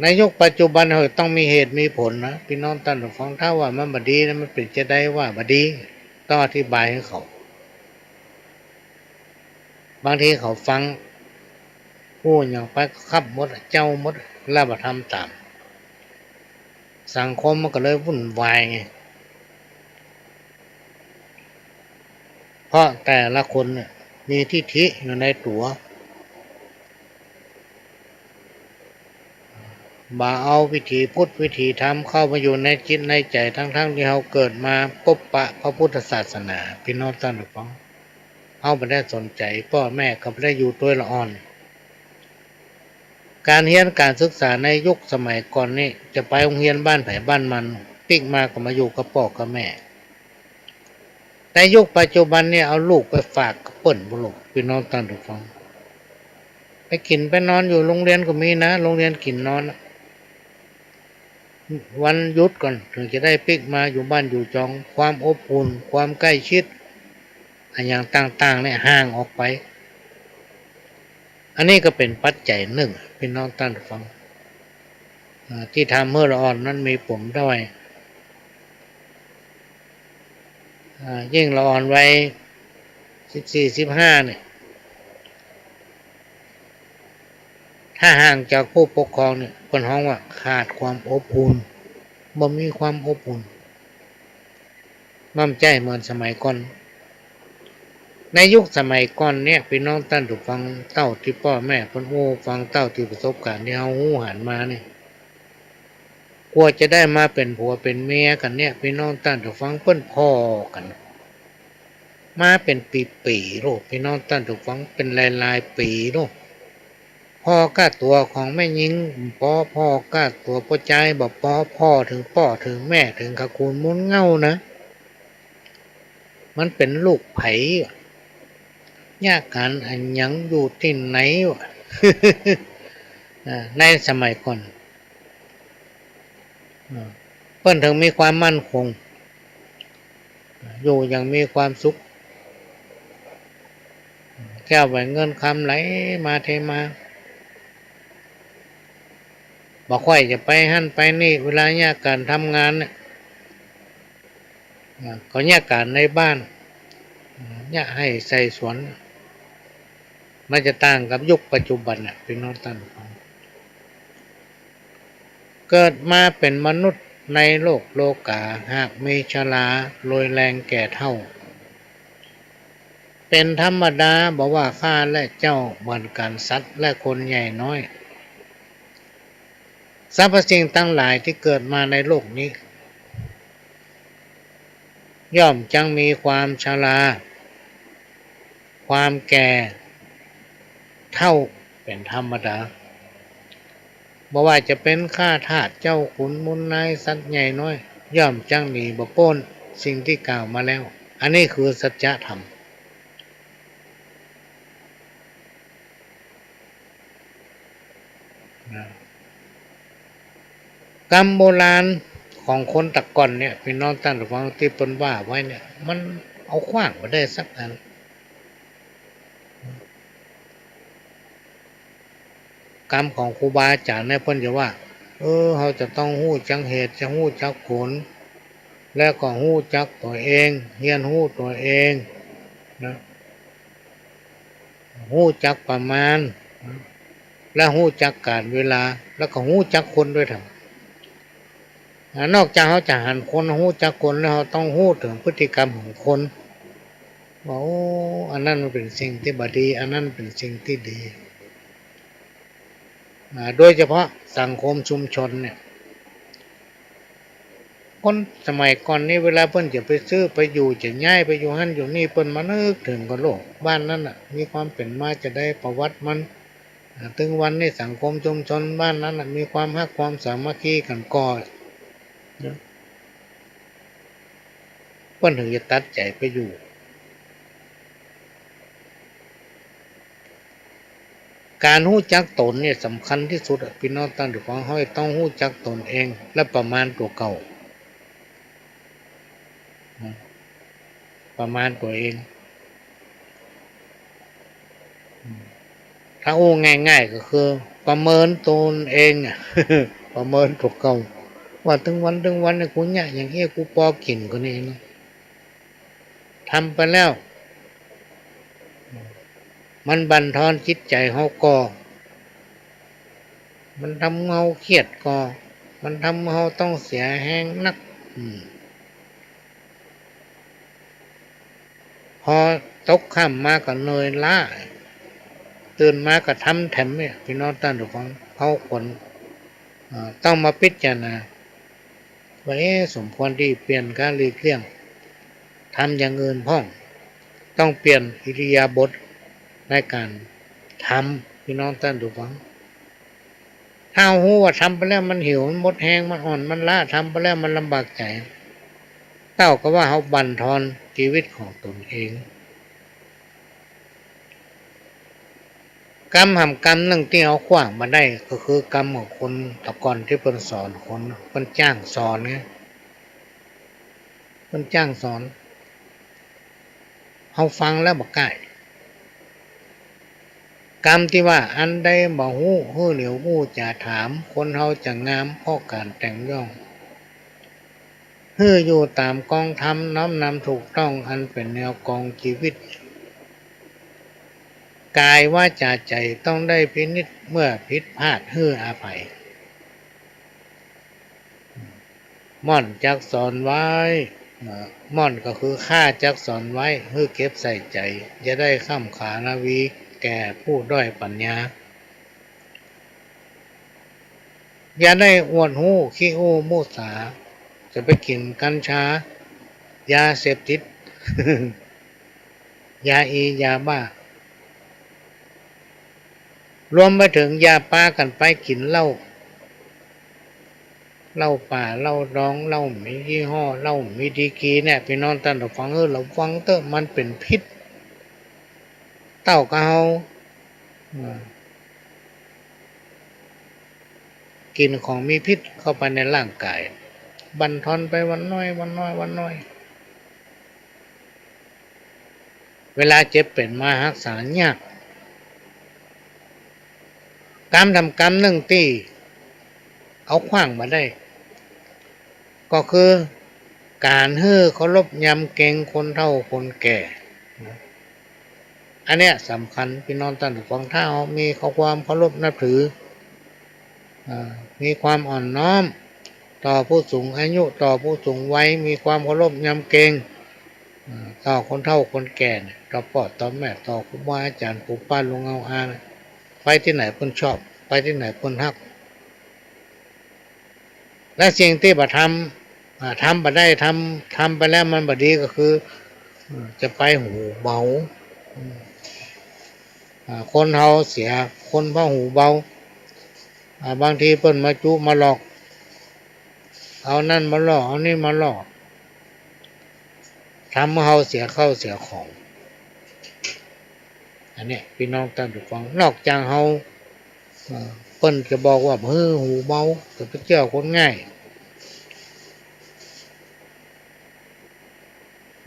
ในยุคปัจจุบันเฮาต้องมีเหตุมีผลนะ ปี้น้องต้านผู้ฟัง ถ้าว่ามันบ่ดีนะ มันเป๋นจาใดว่าบ่ดี ต้องอธิบายหื้อเขา บางทีเขาฟัง ฮู้หยังไปก็คับหมด เจ้าหมด แล้วบ่ทำต๋าม สังคมมันก็เลยวุ่นวายไง เพราะแต่ละคนเนี่ยมีทิฐิอยู่ในตั๋ว บ่เอาวิถีพุทธวิถีธรรมเข้ามาอยู่ในจิตในใจ๋ ทั้งๆ ตี้เฮาเกิดมาปบปะพระพุทธศาสนา ปี้น้องต้านผู้ฟัง เฮาบ่ได้สนใจ๋ ป้อแม่ก็บ่ได้อยู่ตวยละอ่อน ก๋านเฮียนก๋านศึกษาในยุคสมัยก่อนนี่ จะไปโฮงเฮียนบ้านใผบ้านมัน ปิ๊กมาก็มาอยู่กับป้อกับแม่ แต่ยุคปัจจุบันนี่เอาลูกไปฝากกับเปิ้นพู้นลูก ปี้น้องต้านผู้ฟัง ไปกิ๋นไปนอนอยู่โฮงเฮียนก็มีนะ โฮงเฮียนกิ๋นนอนอะ วันหยุดก่อน เถิงจะได้ปิ๊กมาอยู่บ้านอยู่จอง ความอบอุ่น ความใกล้ชิด อะหยังต่างๆ เนี่ยห่างออกไป อันนี้ก็เป๋นปัจจัยนึ่ง ปี้น้องต้านผู้ฟัง อ่า ตี้ทำหื้อละอ่อนนั้นมีป๋มด้อย อ่า ยิ่งละอ่อนวัยสิบสี่ สิบห้า เนี่ย ถ้าห่างจากผู้ปกครองเนี่ย เปิ้นฮ้องว่าขาดความอบอุ่น บ่มีความอบอุ่น มันบ่ใจ้เหมือนสมัยก่อน ในยุคสมัยก่อนเนี่ย ปี้น้องต้านผู้ฟัง เต้าตี้ป้อแม่เปิ้นอู้ฟัง เต้าตี้ประสบก๋ารณ์ตี้เฮาฮู้หันมาเนี่ย กว่าจะได้มาเป๋นผัวเป๋นเมียกั๋นเนี่ย ปี้น้องต้านผู้ฟัง เปิ้นผ่อกั๋น มาเป๋นปี๋ๆ โลด ปี้น้องต้านผู้ฟัง เป๋นหลายๆ ปี๋โลด ผ่อก้าตั๋วของแม่ญิงบ่ปอ ผ่อก้าตั๋วป้อจายบ่ปอ ผ่อเถิงป้อเถิงแม่ เถิงขะคูณมูลเหง้านะ มันเป๋นลูกใผวะ เยียะก๋านอะหยังอยู่ตี้ไหนวะ อ่า ในสมัยก่อน อ่า เปิ้นเถิงมีความมั่นคง อยู่อย่างมีความสุข แคล้วแหว่งเงินคำไหลมาเทมา บ่ค่อยจะไปหั้นไปนี่ เวลาเยียะก๋านทำงานเนี่ย อ่า ก็เยียะก๋านในบ้าน อ่า เยียะไฮ่ใส่สวน มันจะต่างกับยุคปัจจุบันน่ะ ปี้น้องต้านผู้ฟัง เกิดมาเป๋นมนุษย์ในโลกโลก๋า หากมีชราโรยแรงแก่เฒ่า เป๋นธรรมดา บ่ว่าข้าและเจ้าเหมือนกั๋น สัตว์และคนใหญ่น้อย สรรพสิ่งตังหลายตี้เกิดมาในโลกนี้ ย่อมจักมีความชรา ความแก่ เฒ่าเป๋นธรรมดา บ่ว่าจะเป๋นข้าทาส เจ้าขุน มูลนาย สัตว์ใหญ่น้อย ย่อมจักหนีบ่ป๊นสิ่งตี้กล่าวมาแล้ว อันนี้คือสัจธรรม นะ กำโบราณของคนตะก่อนเนี่ย ปี้น้องต้านผู้ฟัง ตี้เปิ้นว่าไว้เนี่ย มันเอาขว้างบ่ได้สักอัน กำของครูบาอาจ๋ารย์เนี่ย เปิ้นจะว่า เออ เฮาจะต้องฮู้จักเหตุ จะฮู้จักผล แล้วก็ฮู้จักตั๋วเอง เฮียนฮู้ตั๋วเอง นะ ฮู้จักประมาณ และฮู้จักก๋าลเวลา แล้วก็ฮู้จักคนตวยเถาะ อ่า นอกจากเฮาจะหันคน ฮู้จักคนแล้ว เฮาต้องฮู้เถิงพฤติกรรมของคน ว่า โอ้ อันนั้นมันเป๋นสิ่งตี้บ่ดี อันนั้นเป๋นสิ่งตี้ดี อ่า โดยเฉพาะสังคมชุมชนเนี่ย คนสมัยก่อนนี้เวลาเปิ้นจะไปซื้อไปอยู่ จะย้ายไปอยู่หั้นอยู่นี่ เปิ้นมานึกเถิงก่อโลก บ้านนั้นน่ะมีความเป๋นมาจาใด ประวัติมัน อ่า ตึงวันนี้สังคมชุมชนบ้านนั้นน่ะมีความฮักความสามัคคีกั๋นก่อ เปิ้นเถิงจะตัดใจ๋ไปอยู่ ก๋านฮู้จักต๋นเนี่ยสำคัญตี้สุดอะ ปี้น้องต้านผู้ฟัง เฮาจะต้องฮู้จักต๋นเอง และประมาณตั๋วเก่า ประมาณตั๋วเอง ถ้าอู้ง่ายๆ ก็คือประเมินต๋นเองอะ ประเมินตั๋วเก่า ว่าตึงวัน ตึงวันเนี่ย กูเยียะอย่างอี้ กูปอกิ๋นก่อนี่นะ ทำไปแล้ว มันบั่นทอนจิตใจ๋เฮาก่อ มันทำเฮาเครียดก่อ มันทำเฮาต้องเสียแฮงนัก อืม พอตกค่ำมาก็เหนื่อยล้า ตื่นมาก็ทำแถมเนี่ย ปี้น้องต้านผู้ฟัง เฮาควร เอ่อ ต้องมาพิจารณา ว่า เอ๊ะ สมควรตี้เปลี่ยนก๋านหลีกเลี่ยง ทำอย่างอื่นพ่อง ต้องเปลี่ยนอิริยาบถในก๋านทำ ปี้น้องต้านผู้ฟัง ถ้าฮู้ว่าทำไปแล้วมันหิว มันหมดแฮง มันอ่อน มันล้า ทำไปแล้วมันลำบากใจ๋ เต้ากับว่าเฮาบั่นทอนจีวิตของต๋นเอง กำหำกำนึ่งตี้เฮาขว้างบ่ได้ ก็คือกำของคนตะก่อนตี้เปิ้นสอนคน เปิ้นจ้างสอนไง เปิ้นจ้างสอน เฮาฟังแล้วบ่ใก้ กำตี้ว่า อันใดบ่ฮู้ หื้อเหลียวอู้จ๋าถาม คนเฮาจะงามเพราะก๋านแต่งย่อง หื้ออยู่ต๋ามกองธรรม น้อมนำถูกต้อง อันเป๋นแนวกองจีวิต ก๋ายวาจ๋าใจ๋ต้องได้พินิจ เมื่อผิดพลาดหื้ออภัย ม่อนจักสอนไว้ เอ่อ ม่อนก็คือข้าจักสอนไว้ หื้อเก็บใส่ใจ๋ จะได้ค้ำขานาวีแก่ผู้ด้อยปั๋ญญา อย่าได้อวดฮู้ขี้อู้มุสา จะไปกิ๋นกัญชา ยาเสพติด ยาอี ยาบ้า รวมไปเถิงอย่าปากั๋นไปกิ๋นเหล้า เหล้าป่า เหล้าดอง เหล้ามียี่ห้อ เหล้ามีดีกรีเนี่ย ปี้น้องต้านผู้ฟัง เออ ระวังเต๊อะ มันเป๋นพิษ เต้ากับเฮา อืม กิ๋นของมีพิษเข้าไปในร่างก๋าย บั่นทอนไปวันน้อย วันน้อย วันน้อย เวลาเจ็บเป๋นมาฮักษายาก กำทำกำนึ่งตี้เอาขว้างบ่ได้ ก็คือก๋านหื้อเคารพยำเกรงคนเฒ่าคนแก่ อันเนี้ยสำคัญ ปี้น้องต้านผู้ฟัง ถ้าเฮามีความเคารพนับถือ อ่า มีความอ่อนน้อมต่อผู้สูงอายุ ต่อผู้สูงวัย มีความเคารพยำเกรง อ่า ต่อคนเฒ่าคนแก่เนี่ย ต่อป้อต่อแม่ ต่อครูบาอาจ๋ารย์ ปู่ป้าลุงอาอาเนี่ย ไปตี้ไหนเปิ้นชอบ ไปตี้ไหนเปิ้นฮัก และสิ่งตี้บ่ทำ อ่า ทำบ่ได้ ทำ ทำไปแล้วมันบ่ดีก็คือ อืม จะไปหูเบา อืม อ่า คนเฮาเสียคนเพราะหูเบา อ่า บางทีเปิ้นมาจุมาหลอก เอานั่นมาล่อ เอานี่มาล่อ ทำหื้อเฮาเสียเข้าเสียของ อันเนี้ย ปี้น้องต้านผู้ฟัง นอกจากเฮา เอ่อ เปิ้นจะบอกว่าบ่หื้อหูเบา จะไปเจื้อคนง่าย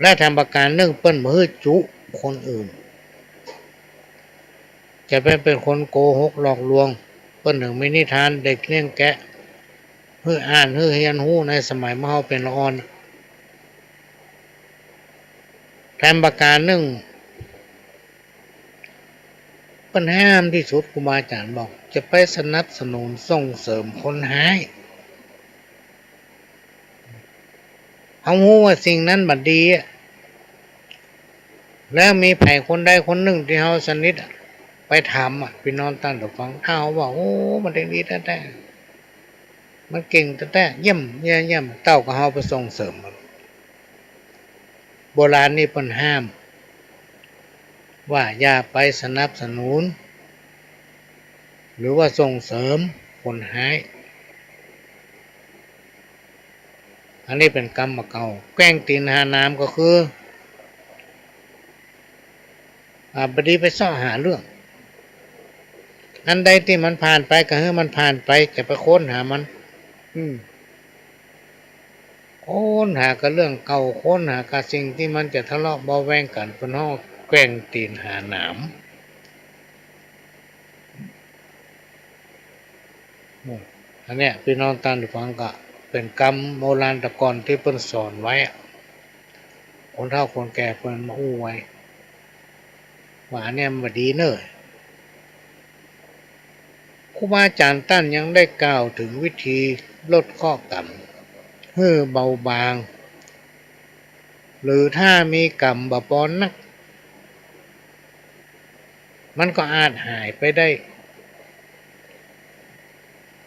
และแถมประก๋านนึ่ง เปิ้นบ่หื้อจุคนอื่น จะไปเป๋นคนโกหกหลอกลวง เปิ้นเถิงมีนิทานเด็กเลี้ยงแกะ หื้ออ่าน หื้อเฮียนฮู้ในสมัยเมื่อเฮาเป๋นละอ่อน แถมประก๋านนึ่ง เปิ้นห้ามตี้สุด ครูบาอาจ๋ารย์บอก จะไปสนับสนุนส่งเสริมคนฮ้าย เฮาฮู้ว่าสิ่งนั้นบ่ดีอะ แล้วมีใผคนใดคนนึ่งตี้เฮาสนิทอะ ไปทำอะ ปี้น้องต้านผู้ฟัง ถ้าเฮาว่า โอ้ มันบ่ดีแต๊ๆ มันเก่งแต๊ๆ เยี่ยม เยี่ยม เยี่ยม เต้ากับเฮาไปส่งเสริมมัน โบราณนี่เปิ้นห้าม ว่าอย่าไปสนับสนุน หรือว่าส่งเสริมคนฮ้าย อันนี้เป๋นกำบ่าเก่า แกว่งตี๋นหาหนามก็คือ อ่า บ่ดีไปเซาะหาเรื่อง อันใดตี้มันผ่านไปก็หื้อมันผ่านไป จะไปค้นหามัน อืม ค้นหากับเรื่องเก่า ค้นหากับสิ่งตี้มันจะทะเลาะเบาะแว้งกั๋น เปิ้นฮ้องแกว่งตี๋นหาหนาม อืม อันเนี้ย ปี้น้องต้านผู้ฟัง ก็เป๋นกำโบราณแต่ก่อนตี้เปิ้นสอนไว้อะ คนเฒ่าคนแก่เปิ้นมาอู้ไว้ ว่าอันเนี้ยมันบ่ดีเน่อ ครูบาอาจ๋ารย์ต้านยังได้กล่าวเถิงวิธีลดเคราะห์กรรมหื้อเบาบาง หรือถ้ามีกรรมบ่ปอนัก มันก็อาจหายไปได้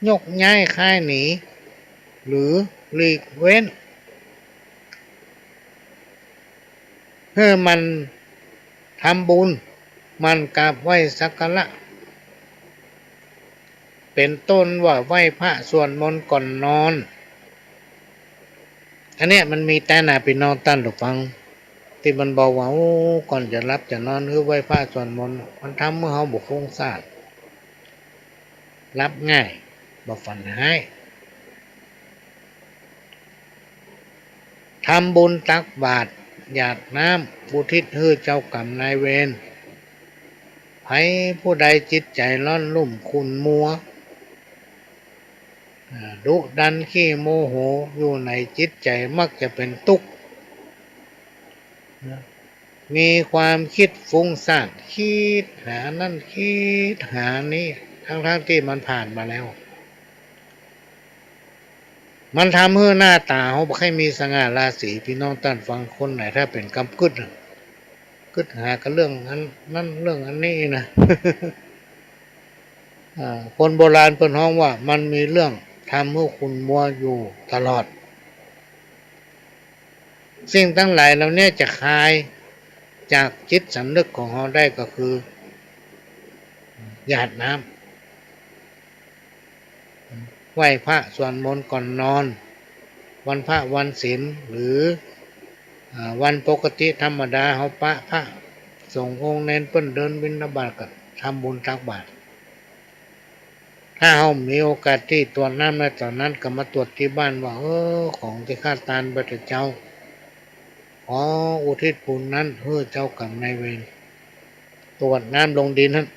ยกย้ายคลายหนี หรือหลีกเว้น หื้อหมั่นทำบุญ หมั่นกราบไหว้สักการะ เป๋นต้นว่าไหว้พระสวดมนต์ก่อนนอน อันเนี้ยมันมีแต๊นะ ปี้น้องต้านผู้ฟัง ตี้มันบอกว่า โอ้ ก่อนจะหลับจะนอน หื้อไหว้พระสวดมนต์ มันทำหื้อเฮาบ่ฟุ้งซ่าน หลับง่าย บ่ฝันฮ้าย ทำบุญตักบาตร หยาดน้ำอุทิศหื้อเจ้ากรรมนายเวร ใผผู้ใดจิตใจ๋ร้อนรุ่มขุ่นมัว อ่า ดุดันขี้โมโหอยู่ในจิตใจ๋ มักจะเป๋นตุ๊กข์ นะ มีความกึ๊ดฟุ้งซ่าน กึ๊ดหานั่น กึ๊ดหานี่ ทั้งๆ ตี้มันผ่านมาแล้ว มันทำหื้อหน้าต๋าเฮาบ่ใค่มีสง่าราศี ปี้น้องต้านฟัง คนไหนถ้าเป๋นกำกึ๊ดน่ะ กึ๊ดหากับเรื่องอันนั้นเรื่องอันนี้นะ อ่า คนโบราณเปิ้นฮ้องว่ามันมีเรื่องทำหื้อขุ่นมัวอยู่ตลอด สิ่งตังหลายเหล่าเนี้ยจะคลายจากจิตสำนึกของเฮาได้ก็คือ หยาดน้ำ ไหว้พระสวดมนต์ก่อนนอน วันพระวันศีล หรือ อ่า วันปกติธรรมดา เฮาปะพระสงฆ์องค์เณรเปิ้นเดินบิณฑบาตก็ทำบุญตักบาตร ถ้าเฮามีโอกาสตี้ตวดน้ำในต๋อนนั้น ก็มาตวดตี้บ้านว่า เออ ของตี้ข้าตานไปเต๊อะเจ้า ขออุทิศบุญนั้นหื้อเจ้ากรรมนายเวร ตวดน้ำลงดินหั้น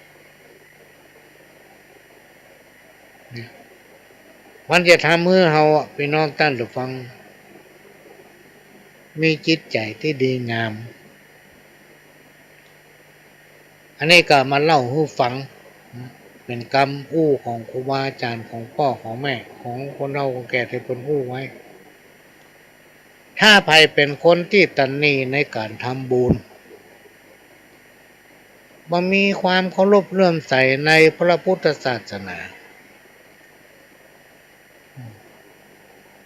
เนี่ย มันจะทำหื้อเฮาอะ ปี้น้องต้านผู้ฟัง มีจิตใจ๋ตี้ดีงาม อันนี้ก็มาเล่าหื้อฟัง เป๋นกำอู้ของครูบาอาจ๋ารย์ ของป้อของแม่ ของคนเฒ่าคนแก่ตี้เปิ้นอู้ไว้ ถ้าใผเป๋นคนตี้ตระหนี่ในก๋านทำบุญ บ่มีความเคารพเลื่อมใสในพระพุทธศาสนา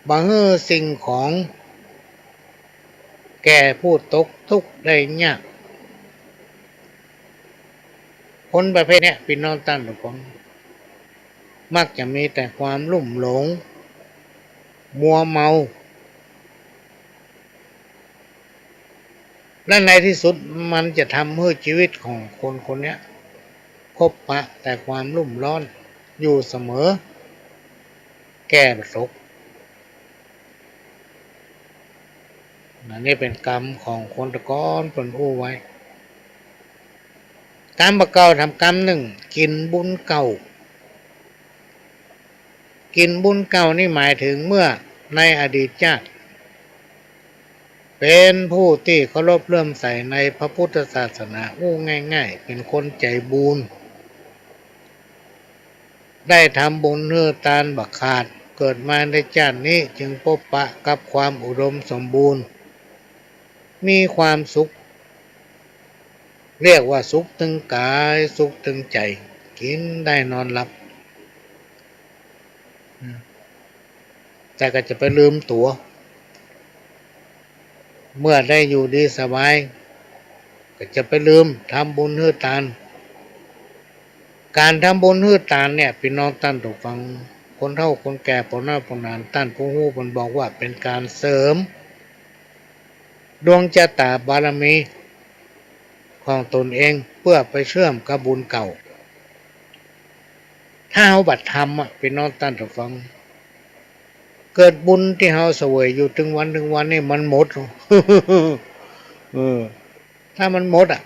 บ่หื้อสิ่งของแก่ผู้ตกทุกข์ได้ยาก คนประเภทเนี้ย ปี้น้องต้านผู้ฟัง มักจะมีแต่ความลุ่มหลง มัวเมา และในตี้สุดมันจะทำหื้อจีวิตของคนคนเนี้ย พบปะแต่ความรุ่มร้อนอยู่เสมอ แก่บ่ตก อันนี้เป๋นกำของคนแต่ก่อนเปิ้นอู้ไว้ กำบ่าเก่าแถมกำนึ่ง กิ๋นบุญเก่า กิ๋นบุญเก่านี่หมายเถิงเมื่อในอดีตจาติ เป๋นผู้ตี้เคารพเลื่อมใสในพระพุทธศาสนา อู้ง่ายๆ เป๋นคนใจ๋บุญ ได้ทำบุญหื้อตานบ่ขาด เกิดมาในจาตินี้จึงพบปะกับความอุดมสมบูรณ์ มีความสุข เรียกว่าสุขตึงก๋าย สุขตึงใจ๋ กิ๋นได้นอนหลับ นะ แต่ก็จะไปลืมตั๋ว เมื่อได้อยู่ดีสบาย ก็จะไปลืมทำบุญหื้อตาน ก๋านทำบุญหื้อตานเนี่ย ปี้น้องต้านผู้ฟัง คนเฒ่าคนแก่ ป้อน้อยป้อหนาน ต้านผู้ฮู้เปิ้นบอกว่าเป๋นก๋านเสริมดวงจะต๋าบารมีของตนเอง เปื้อไปเชื่อมกับบุญเก่า ถ้าเฮาบ่ทำอะ ปี้น้องต้านผู้ฟัง เกิดบุญตี้เฮาเสวยอยู่ตึงวันตึงวันนี่มันหมด เออ ถ้ามันหมดอะ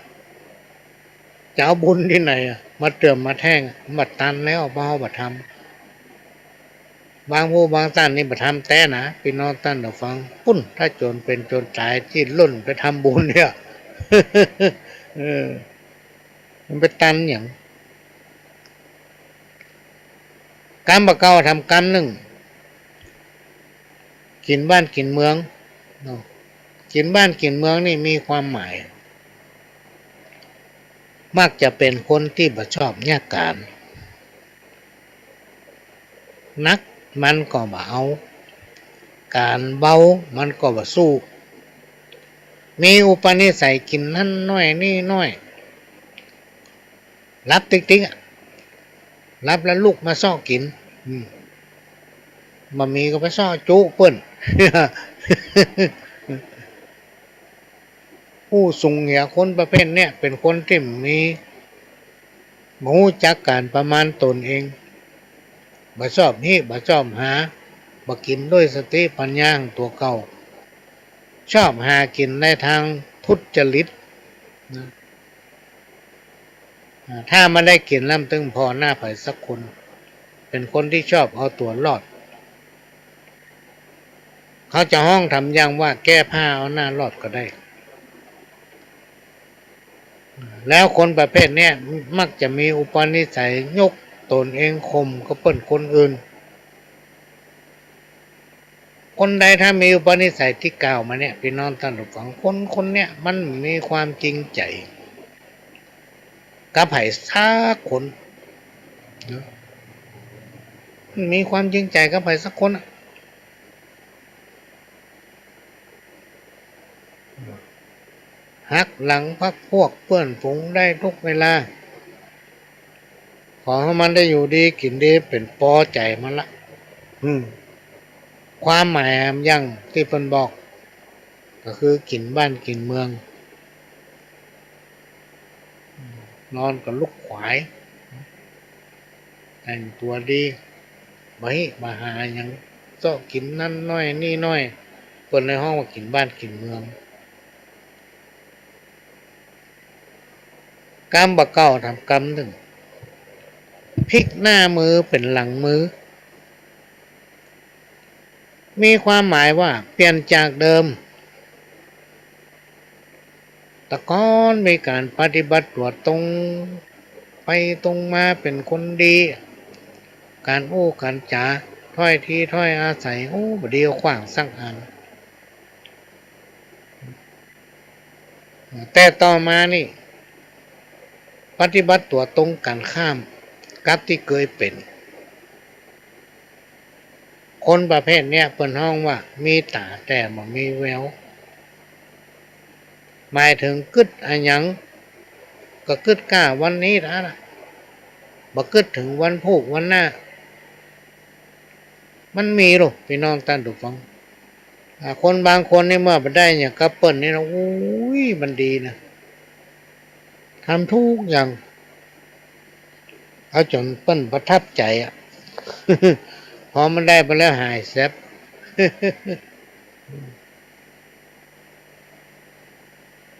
จะเอาบุญตี้ไหนอะ มาเติมมาแทงอะ บ่ตันแล้ว เพราะเฮาบ่ทำ บางผู้บางต้านนี่บ่ทำแต๊นะ ปี้น้องต้านผู้ฟัง ปู๊น ถ้าจ๋นเป๋นจ๋นต๋ายตี้ล่นไปทำบุญเนี่ย เออ มันไปตันหยัง กำบ่าเก่าทำกำนึ่ง กิ๋นบ้านกิ๋นเมืองเนาะ กิ๋นบ้านกิ๋นเมืองนี่มีความหมาย มักจะเป๋นคนตี้บ่ชอบเยียะก๋าน หนักมันก็บ่เอา ก๋านเบามันก็บ่สู้ มีอุปนิสัยกิ๋นนั้นน้อยนี่น้อย หลับติ๊กๆ อะ หลับแล้วลุกมาเซาะกิ๋น อืม บ่มีก็ไปเซาะจุเปิ้น อู้ สูงเหีย คนประเภทเนี่ยเป๋นคนตี้มี บ่ฮู้จักก๋านประมาณตนเอง บ่ชอบฮี้ บ่ชอบหา บ่กิ๋นด้วยสติปัญญาของตั๋วเก่า ชอบหากิ๋นในตางทุจริตนะ อ่า ถ้าบ่ได้กิ๋นแล้วมันตึงผ่อหน้าใผสักคน เป๋นคนตี้ชอบเอาตั๋วรอด เขาจะฮ้องถามอย่างว่าแก้ผ้าเอาหน้ารอดก็ได้ แล้วคนประเภทเนี้ยมักจะมีอุปนิสัยยกตนเองข่มกว่าเปิ้นคนอื่น คนใดถ้ามีอุปนิสัยตี้กล่าวมาเนี่ย ปี้น้องต้านผู้ฟัง คนคนเนี้ยมันมีความจริงใจ๋กับใผสักคนนะ มันมีความจริงใจ๋กับใผสักคนอะ หักหลังพรรคพวกเปื้อนฝูงได้ทุกเวลา ขอหื้อมันได้อยู่ดีกิ๋นดีเป๋นปอใจ๋มันละ อืม ความหมายอย่างตี้เปิ้นบอก ก็คือกิ๋นบ้านกิ๋นเมือง นอนก็ลุกขวาย แต่งตั๋วดี บ่ฮี้บ่หาหยัง เซาะกิ๋นนั้นน้อยนี่น้อย เปิ้นเลยฮ้องว่ากิ๋นบ้านกิ๋นเมือง กำบ่าเก่าทำกำนึ่ง พลิกหน้ามือเป๋นหลังมือ มีความหมายว่าเปลี่ยนจากเดิม แต่ก่อนมีก๋านปฏิบัติตั๋วตรงไปตรงมาเป๋นคนดี ก๋านอู้ก๋านจ๋า ถ้อยทีถ้อยอาศัย โอ้ บ่ดีกว้างสักอัน แต่ต่อมานี่ ปฏิบัติตั๋วตรงกั๋นข้ามกับตี้เกยเป๋น คนประเภทเนี้ยเปิ้นฮ้องว่ามีต๋าแต่บ่มีแวว หมายเถิงกึ๊ดอะหยังก็กึ๊ดก้าวันนี้เต้านั้น บ่กึ๊ดเถิงวันพูกวันหน้า มันมีลูก ปี้น้องต้านผู้ฟัง อ่า คนบางคนนี่เมื่อบ่ได้หยังกับเปิ้นนี่นะ อุ้ย มันดีนะ ทำทุกอย่าง เอาจ๋นเปิ้นประทับใจ๋อะ พอมันได้ไปแล้วหายแซบ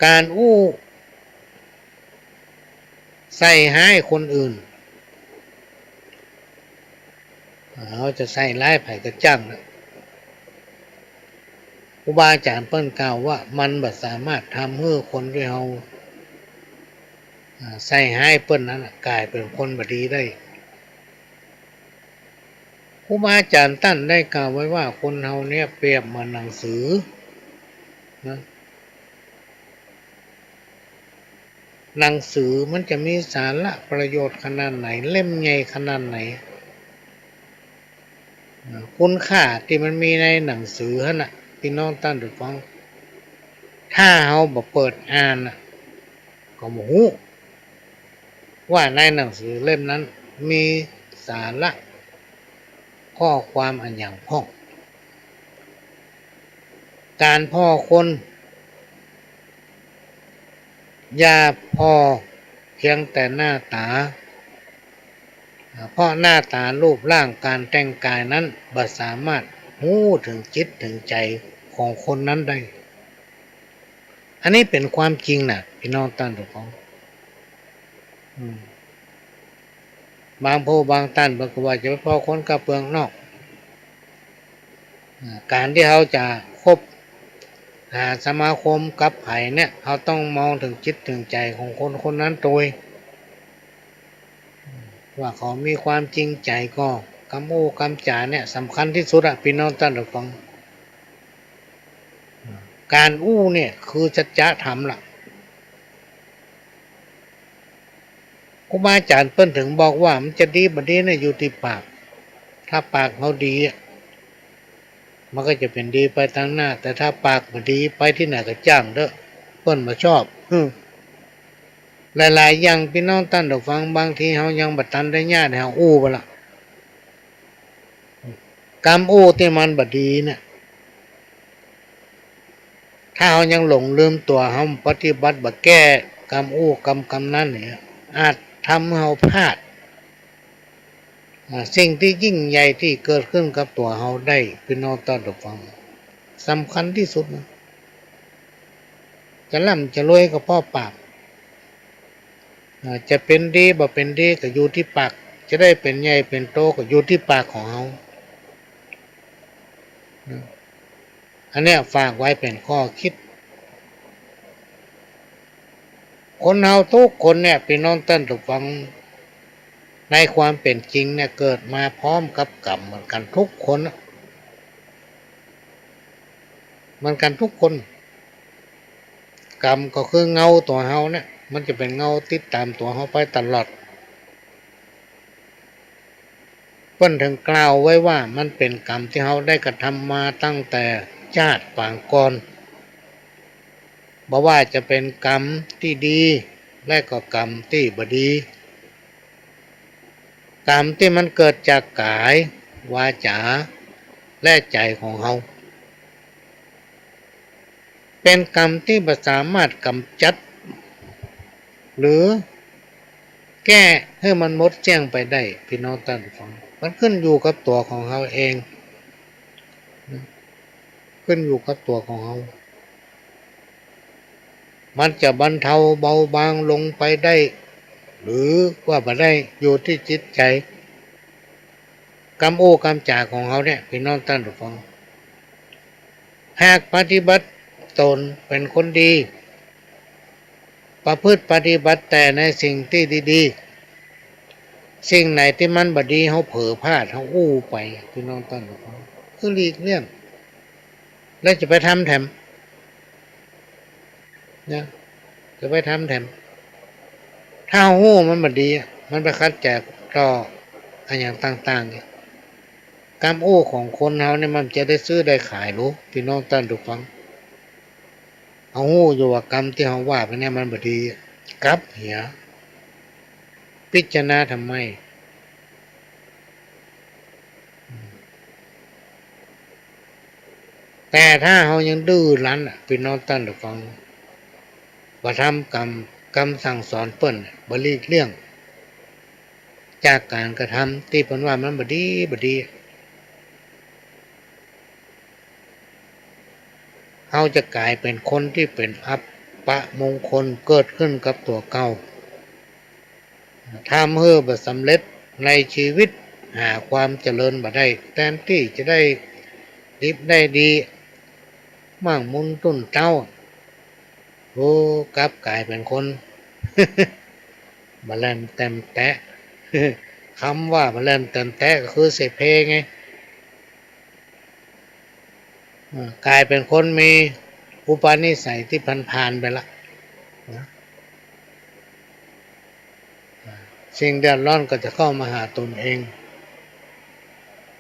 ก๋านอู้ใส่ฮ้ายคนอื่น เฮาจะใส่ฮ้ายใผก็จ้างนะ ครูบาอาจ๋ารย์เปิ้นกล่าวว่ามันบ่สามารถทำหื้อคนตี้เฮา อ่า ใส่ฮ้ายเปิ้นนั้นน่ะ ก๋ายเป๋นคนบ่ดีได้ ครูบาอาจ๋ารย์ต้านได้กล่าวไว้ว่าคนเฮาเนี่ยเปรียบเหมือนหนังสือนะ หนังสือมันจะมีสาระประโยชน์ขนาดไหน เล่มใหญ่ขนาดไหน คุณค่าตี้มันมีในหนังสือหั้นน่ะ ปี้น้องต้านผู้ฟัง ถ้าเฮาบ่เปิดอ่านน่ะ ก็บ่ฮู้ว่าในหนังสือเล่มนั้นมีสาระข้อความอะหยังพ่อง ก๋านผ่อคน อย่าผ่อเพียงแต่หน้าต๋า เพราะหน้าต๋ารูปร่างก๋านแต่งก๋ายนั้นบ่สามารถฮู้เถิงจิตเถิงใจ๋ของคนนั้นได้ อันนี้เป๋นความจริงน่ะ ปี้น้องต้านผู้ฟัง อืม บางผู้บางต้านเปิ้นก็ว่าจะไปผ่อคนก้าวเปื้องนอก อ่า ก๋านตี้เฮาจะคบหาสมาคมกับใผเนี่ย เฮาต้องมองเถิงจิตเถิงใจ๋ของคนคนนั้นโตย ว่าเขามีความจริงใจ๋ก่อ กำอู้กำจ๋าเนี่ยสำคัญตี้สุดอะ ปี้น้องต้านผู้ฟัง ก๋านอู้เนี่ยคือสัจธรรมละ ครูบาอาจ๋ารย์เปิ้นเถิงบอกว่ามันจะดีบ่ดีเนี่ยอยู่ตี้ปาก ถ้าปากเฮาดีอะ มันก็จะเป๋นดีไปตางหน้า แต่ถ้าปากบ่ดีไปตี้ไหนก็จ้างเต๊อะ เปิ้นบ่ชอบ อืม หลายๆ อย่างปี้น้องต้านผู้ฟัง บางทีเฮายังบ่ตันได้เยียะเฮาอู้ไปละ กำอู้ตี้มันบ่ดีเนี่ย ถ้าเฮายังหลงลืมตั๋ว เฮาปฏิบัติบ่แก้กำอู้กำ กำนั้นเนี่ย อาจทำหื้อเฮาพลาด อ่า สิ่งตี้ยิ่งใหญ่ตี้เกิดขึ้นกับตั๋วเฮาได้ ปี้น้องต้านผู้ฟัง สำคัญตี้สุดนะ จะร่ำจะรวยก็เพราะปาก อ่า จะเป๋นดีบ่เป๋นดีก็อยู่ตี้ปาก จะได้เป๋นใหญ่เป๋นโตก็อยู่ตี้ปากของเฮา อันเนี้ยฝากไว้เป๋นข้อคิด คนเฮากู้คนเนี่ย ปี้น้องต้านผู้ฟัง ในความเป๋นจริงเนี่ย เกิดมาพร้อมกับก๋รรมเหมือนกั๋นกู้คนอะ เหมือนกั๋นกู้คน ก๋รรมก็คือเงาตั๋วเฮาเนี่ย มันจะเป๋นเงาติดต๋ามตั๋วเฮาไปตลอด เปิ้นเถิงกล่าวไว้ว่ามันเป๋นก๋รรมตี้เฮาได้กระทำมาตั้งแต่จาติปางก่อน บ่ว่าจะเป๋นก๋รรมตี้ดี และก็ก๋รรมตี้บ่ดี ก๋รรมตี้มันเกิดจากก๋าย วาจ๋า และใจ๋ของเฮา เป๋นก๋รรมตี้บ่สามารถก๋ำจัด หรือแก้หื้อมันหมดเสี้ยงไปได้ ปี้น้องต้านผู้ฟัง มันขึ้นอยู่กับตั๋วของเฮาเอง ขึ้นอยู่กับตั๋วของเฮา มันจะบรรเทาเบาบางลงไปได้ หรือว่าบ่ได้ อยู่ตี้จิตใจ๋ กำอู้กำจ๋าของเฮาเนี่ย ปี้น้องต้านผู้ฟัง หากปฏิบัติต๋นเป๋นคนดี ประพฤติปฏิบัติแต่ในสิ่งตี้ดีๆ สิ่งไหนตี้มันบ่ดี เฮาเผลอพลาด เฮาอู้ไป ปี้น้องต้านผู้ฟัง คือหลีกเลี่ยง แล้วจะไปทำแถม นะ จะไปทำแถม ถ้าฮู้มันบ่ดีอะ มันไปขัดแจ๋ต่ออะหยังต่างๆ เนี่ย กำอู้ของคนเฮาเนี่ยมันจะได้ซื้อได้ขายหรู ปี้น้องต้านผู้ฟัง เฮาฮู้อยู่ว่ากำตี้เฮาว่าไปเนี่ยมันบ่ดี กลับเหีย พิจารณาทำไม แต่ถ้าเฮายังดื้อรั้นอะ ปี้น้องต้านผู้ฟัง บ่ทำกำ กำสั่งสอนเปิ้น บ่หลีกเลี่ยงจากก๋านกระทำตี้เปิ้นว่ามันบ่ดี บ่ดี เฮาจะก๋ายเป๋นคนตี้เป๋นอัปมงคลเกิดขึ้นกับตั๋วเก่า ทำหื้อบ่สำเร็จในชีวิต หาความเจริญบ่ได้ แตนตี้จะได้ดิบได้ดี มั่งมูลตุ้นเต๊า โอ้ กลับก๋ายเป๋นคน บ่แล่นแต้มแต๊ะ กำว่าบ่แล่นแต้มแต๊ะก็คือเสเพไง เออ ก๋ายเป๋นคนมีอุปนิสัยตี้ผานๆ ไปละ นะ สิ่งเดือดร้อนก็จะเข้ามาหาตนเอง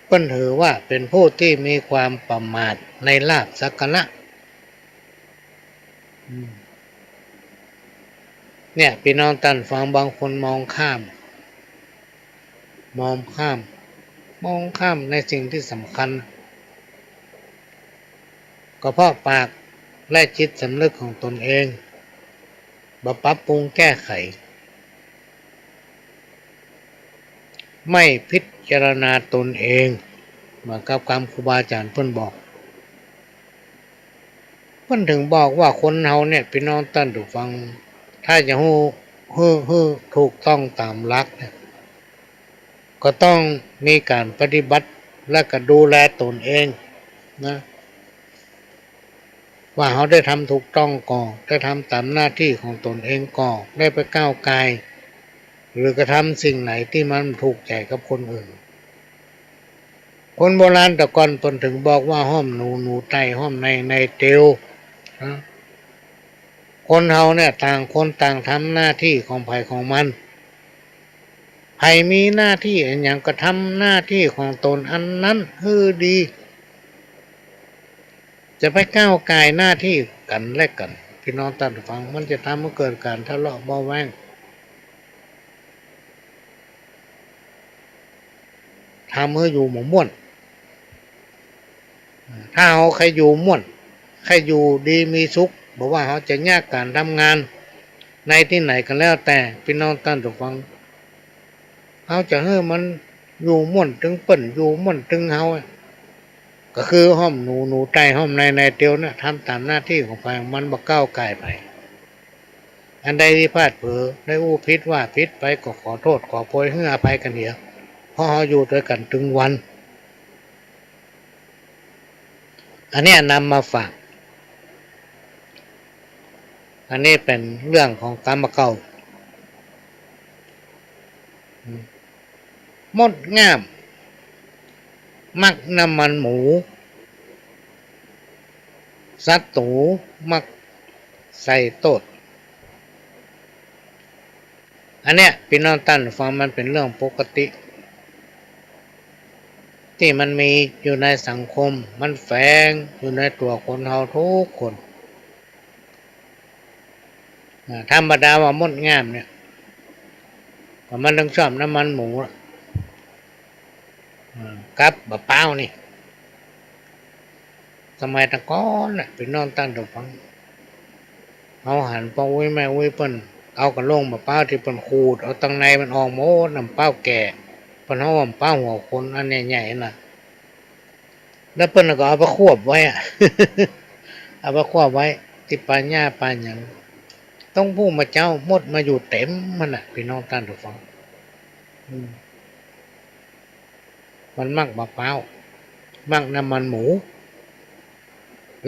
เปิ้นถือว่าเป๋นผู้ตี้มีความประมาทในลาภสักการะ อืม เนี่ย ปี้น้องต้านฟัง บางคนมองข้าม มองข้าม มองข้ามในสิ่งตี้สำคัญ ก็เพราะปากและจิตสำนึกของตนเอง บ่ปรับปรุงแก้ไข ไม่พิจารณาตนเอง เหมือนกับกำครูบาอาจ๋ารย์เปิ้นบอก เปิ้นถึงบอกว่าคนเฮาเนี่ย ปี้น้องต้านผู้ฟัง ถ้าจะหื้อ หื้อ หื้อถูกต้องต๋ามหลักเนี่ย ก็ต้องมีก๋านปฏิบัติ และก็ดูแลตนเองนะ ว่าเฮาได้ทำถูกต้องก่อ ได้ทำต๋ามหน้าตี้ของตนเองก่อ ได้ไปก้าวก่าย หรือกระทำสิ่งไหนตี้มันบ่ถูกใจ๋กับคนอื่น คนโบราณแต่ก่อนเปิ้นถึงบอกว่า ห้อมหนูหนูไต่ ห้อมในในเตียว นะ คนเฮาเนี่ย ต่างคนต่างทำหน้าตี้ของใผของมัน ใผมีหน้าตี้อันหยังก็ทำหน้าตี้ของตนอันนั้นหื้อดี จะไปก้าวก่ายหน้าตี้กั๋นและกั๋น ปี้น้องต้านผู้ฟัง มันจะทำหื้อเกิดก๋านทะเลาะเบาะแว้ง ทำหื้ออยู่บ่ม่วน ถ้าเฮาใค่อยู่ม่วน ใค่อยู่ดีมีสุข บ่ว่าเฮาจะยากก๋านทำงานในตี้ไหนก็แล้วแต่ ปี้น้องต้านผู้ฟัง เฮาจะหื้อมันอยู่ม่วนตึงเปิ้น อยู่ม่วนตึงเฮาอะ ก็คือห้อมหนูหนูไต่ ห้อมในในเตียวเนี่ย ทำต๋ามหน้าตี้ของใผ มันบ่ก้าวก่ายใผ อันใดตี้พลาดเผลอ ได้อู้ผิดว่าผิดไป ก็ขอโต้ษขอโพย หื้ออภัยกั๋นเหีย เพราะเฮาอยู่ตวยกั๋นตึงวัน อันเนี้ยนำมาฝาก อันนี้เป๋นเรื่องของกำเก่า มดง่าม มักน้ำมันหมู ศัตรู มักใส่โต้ษ อันเนี้ย ปี้น้องต้านฟัง มันเป๋นเรื่องปกติ ตี้มันมีอยู่ในสังคม มันแฝงอยู่ในตั๋วคนเฮากู้คน อ่า ธรรมดาว่ามดง่ามเนี่ย ก็มันตึงชอบน้ำมันหมูอะ อ่า กับบะป๊าวนี่ สมัยตะก่อนน่ะ ปี้น้องต้านผู้ฟัง เฮาหันป้ออุ๊ยแม่อุ๊ยเปิ้น เอากะโหลงบะป๊าวตี้เปิ้นขูด เอาตังในมันออกหมด น้ำป๊าวแก่ เปิ้นฮ้องว่าป๊าวหัวคนอันใหญ่ๆ น่ะ แล้วเปิ้นก็เอาไปควบไว้อะ เอาไปควบไว้ตี้ป่าหญ้าป่าหยัง ตรงภูมาเจ๊ามดมาอยู่เต็มหั้นน่ะ ปี้น้องต้านผู้ฟัง อืม มันมักบะป๊าว มักน้ำมันหมู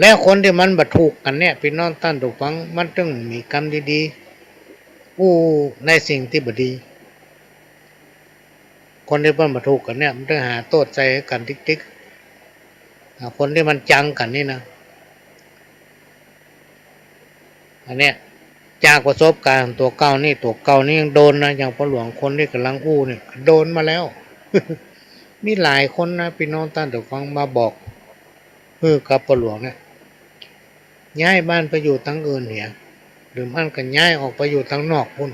แล้วคนตี้มันบ่ถูกกั๋นเนี่ย ปี้น้องต้านผู้ฟัง มันตึงมีกำดีๆ อู้ในสิ่งตี้บ่ดี คนตี้มันบ่ถูกกั๋นเนี่ย มันตึงหาโต้ษใส่กั๋นติ๊กๆ อ่า คนตี้มันจังกั๋นนี่นะ อันเนี้ย จากประสบก๋ารณ์ตั๋วเก่านี่ ตั๋วเก่านี่ยังโดนนะ อย่างป้อหลวงคนตี้ก่ำลังอู้เนี่ย โดนมาแล้ว มีหลายคนนะ ปี้น้องต้านผู้ฟัง มาบอก หื้อกับป้อหลวงเนี่ย ย้ายบ้านไปอยู่ตังอื่นเหีย หรือบ่อั้นก็ย้ายออกไปอยู่ตังนอกปู๊น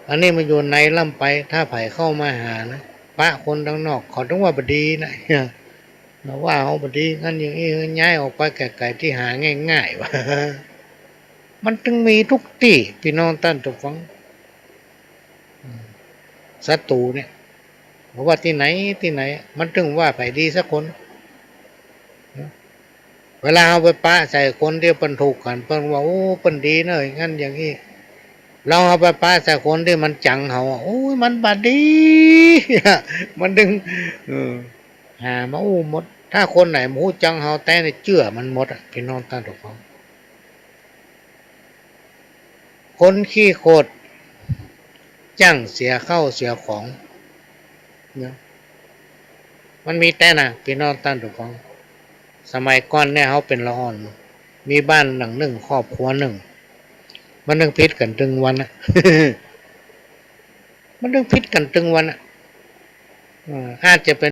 อันนี้มาอยู่ในล้ำไป ถ้าใผเข้ามาหานะ ปะคนตังนอก เขาตึงว่าบ่ดีนะ มาว่าเฮาบ่ดี อันอย่างอี้ ย้ายออกไปไก๋ๆ ตี้หาง่ายๆ ว่า มันตึงมีกู้ตี้ ปี้น้องต้านผู้ฟัง อืม ศัตรูเนี่ย บ่ว่าตี้ไหนตี้ไหน มันตึงว่าใผดีสักคน เวลาเฮาไปปะใส่คนตี้เปิ้นถูกกั๋น เปิ้นว่า โอ้ เปิ้นดีเน่อ อย่างนั้นอย่างอี้ ลองเอาไปปะใส่คนตี้มันจังเฮาอะ โอ้ย มันบ่ดี มันตึง เออ หามาอู้หมด ถ้าคนไหนบ่ฮู้จังเฮาแต๊นี่ เจื้อมันหมดอะ ปี้น้องต้านผู้ฟัง คนขี้โขด จ้างเสียข้าวเสียของ เนาะ มันมีแต๊นะ ปี้น้องต้านผู้ฟัง สมัยก่อนเนี่ย เฮาเป๋นละอ่อน มีบ้านหลังนึ่ง ครอบครัวนึ่ง มันนึ่งผิดกั๋นตึงวันอะ มันนึ่งผิดกั๋นตึงวันอะ เออ อาจจะเป๋น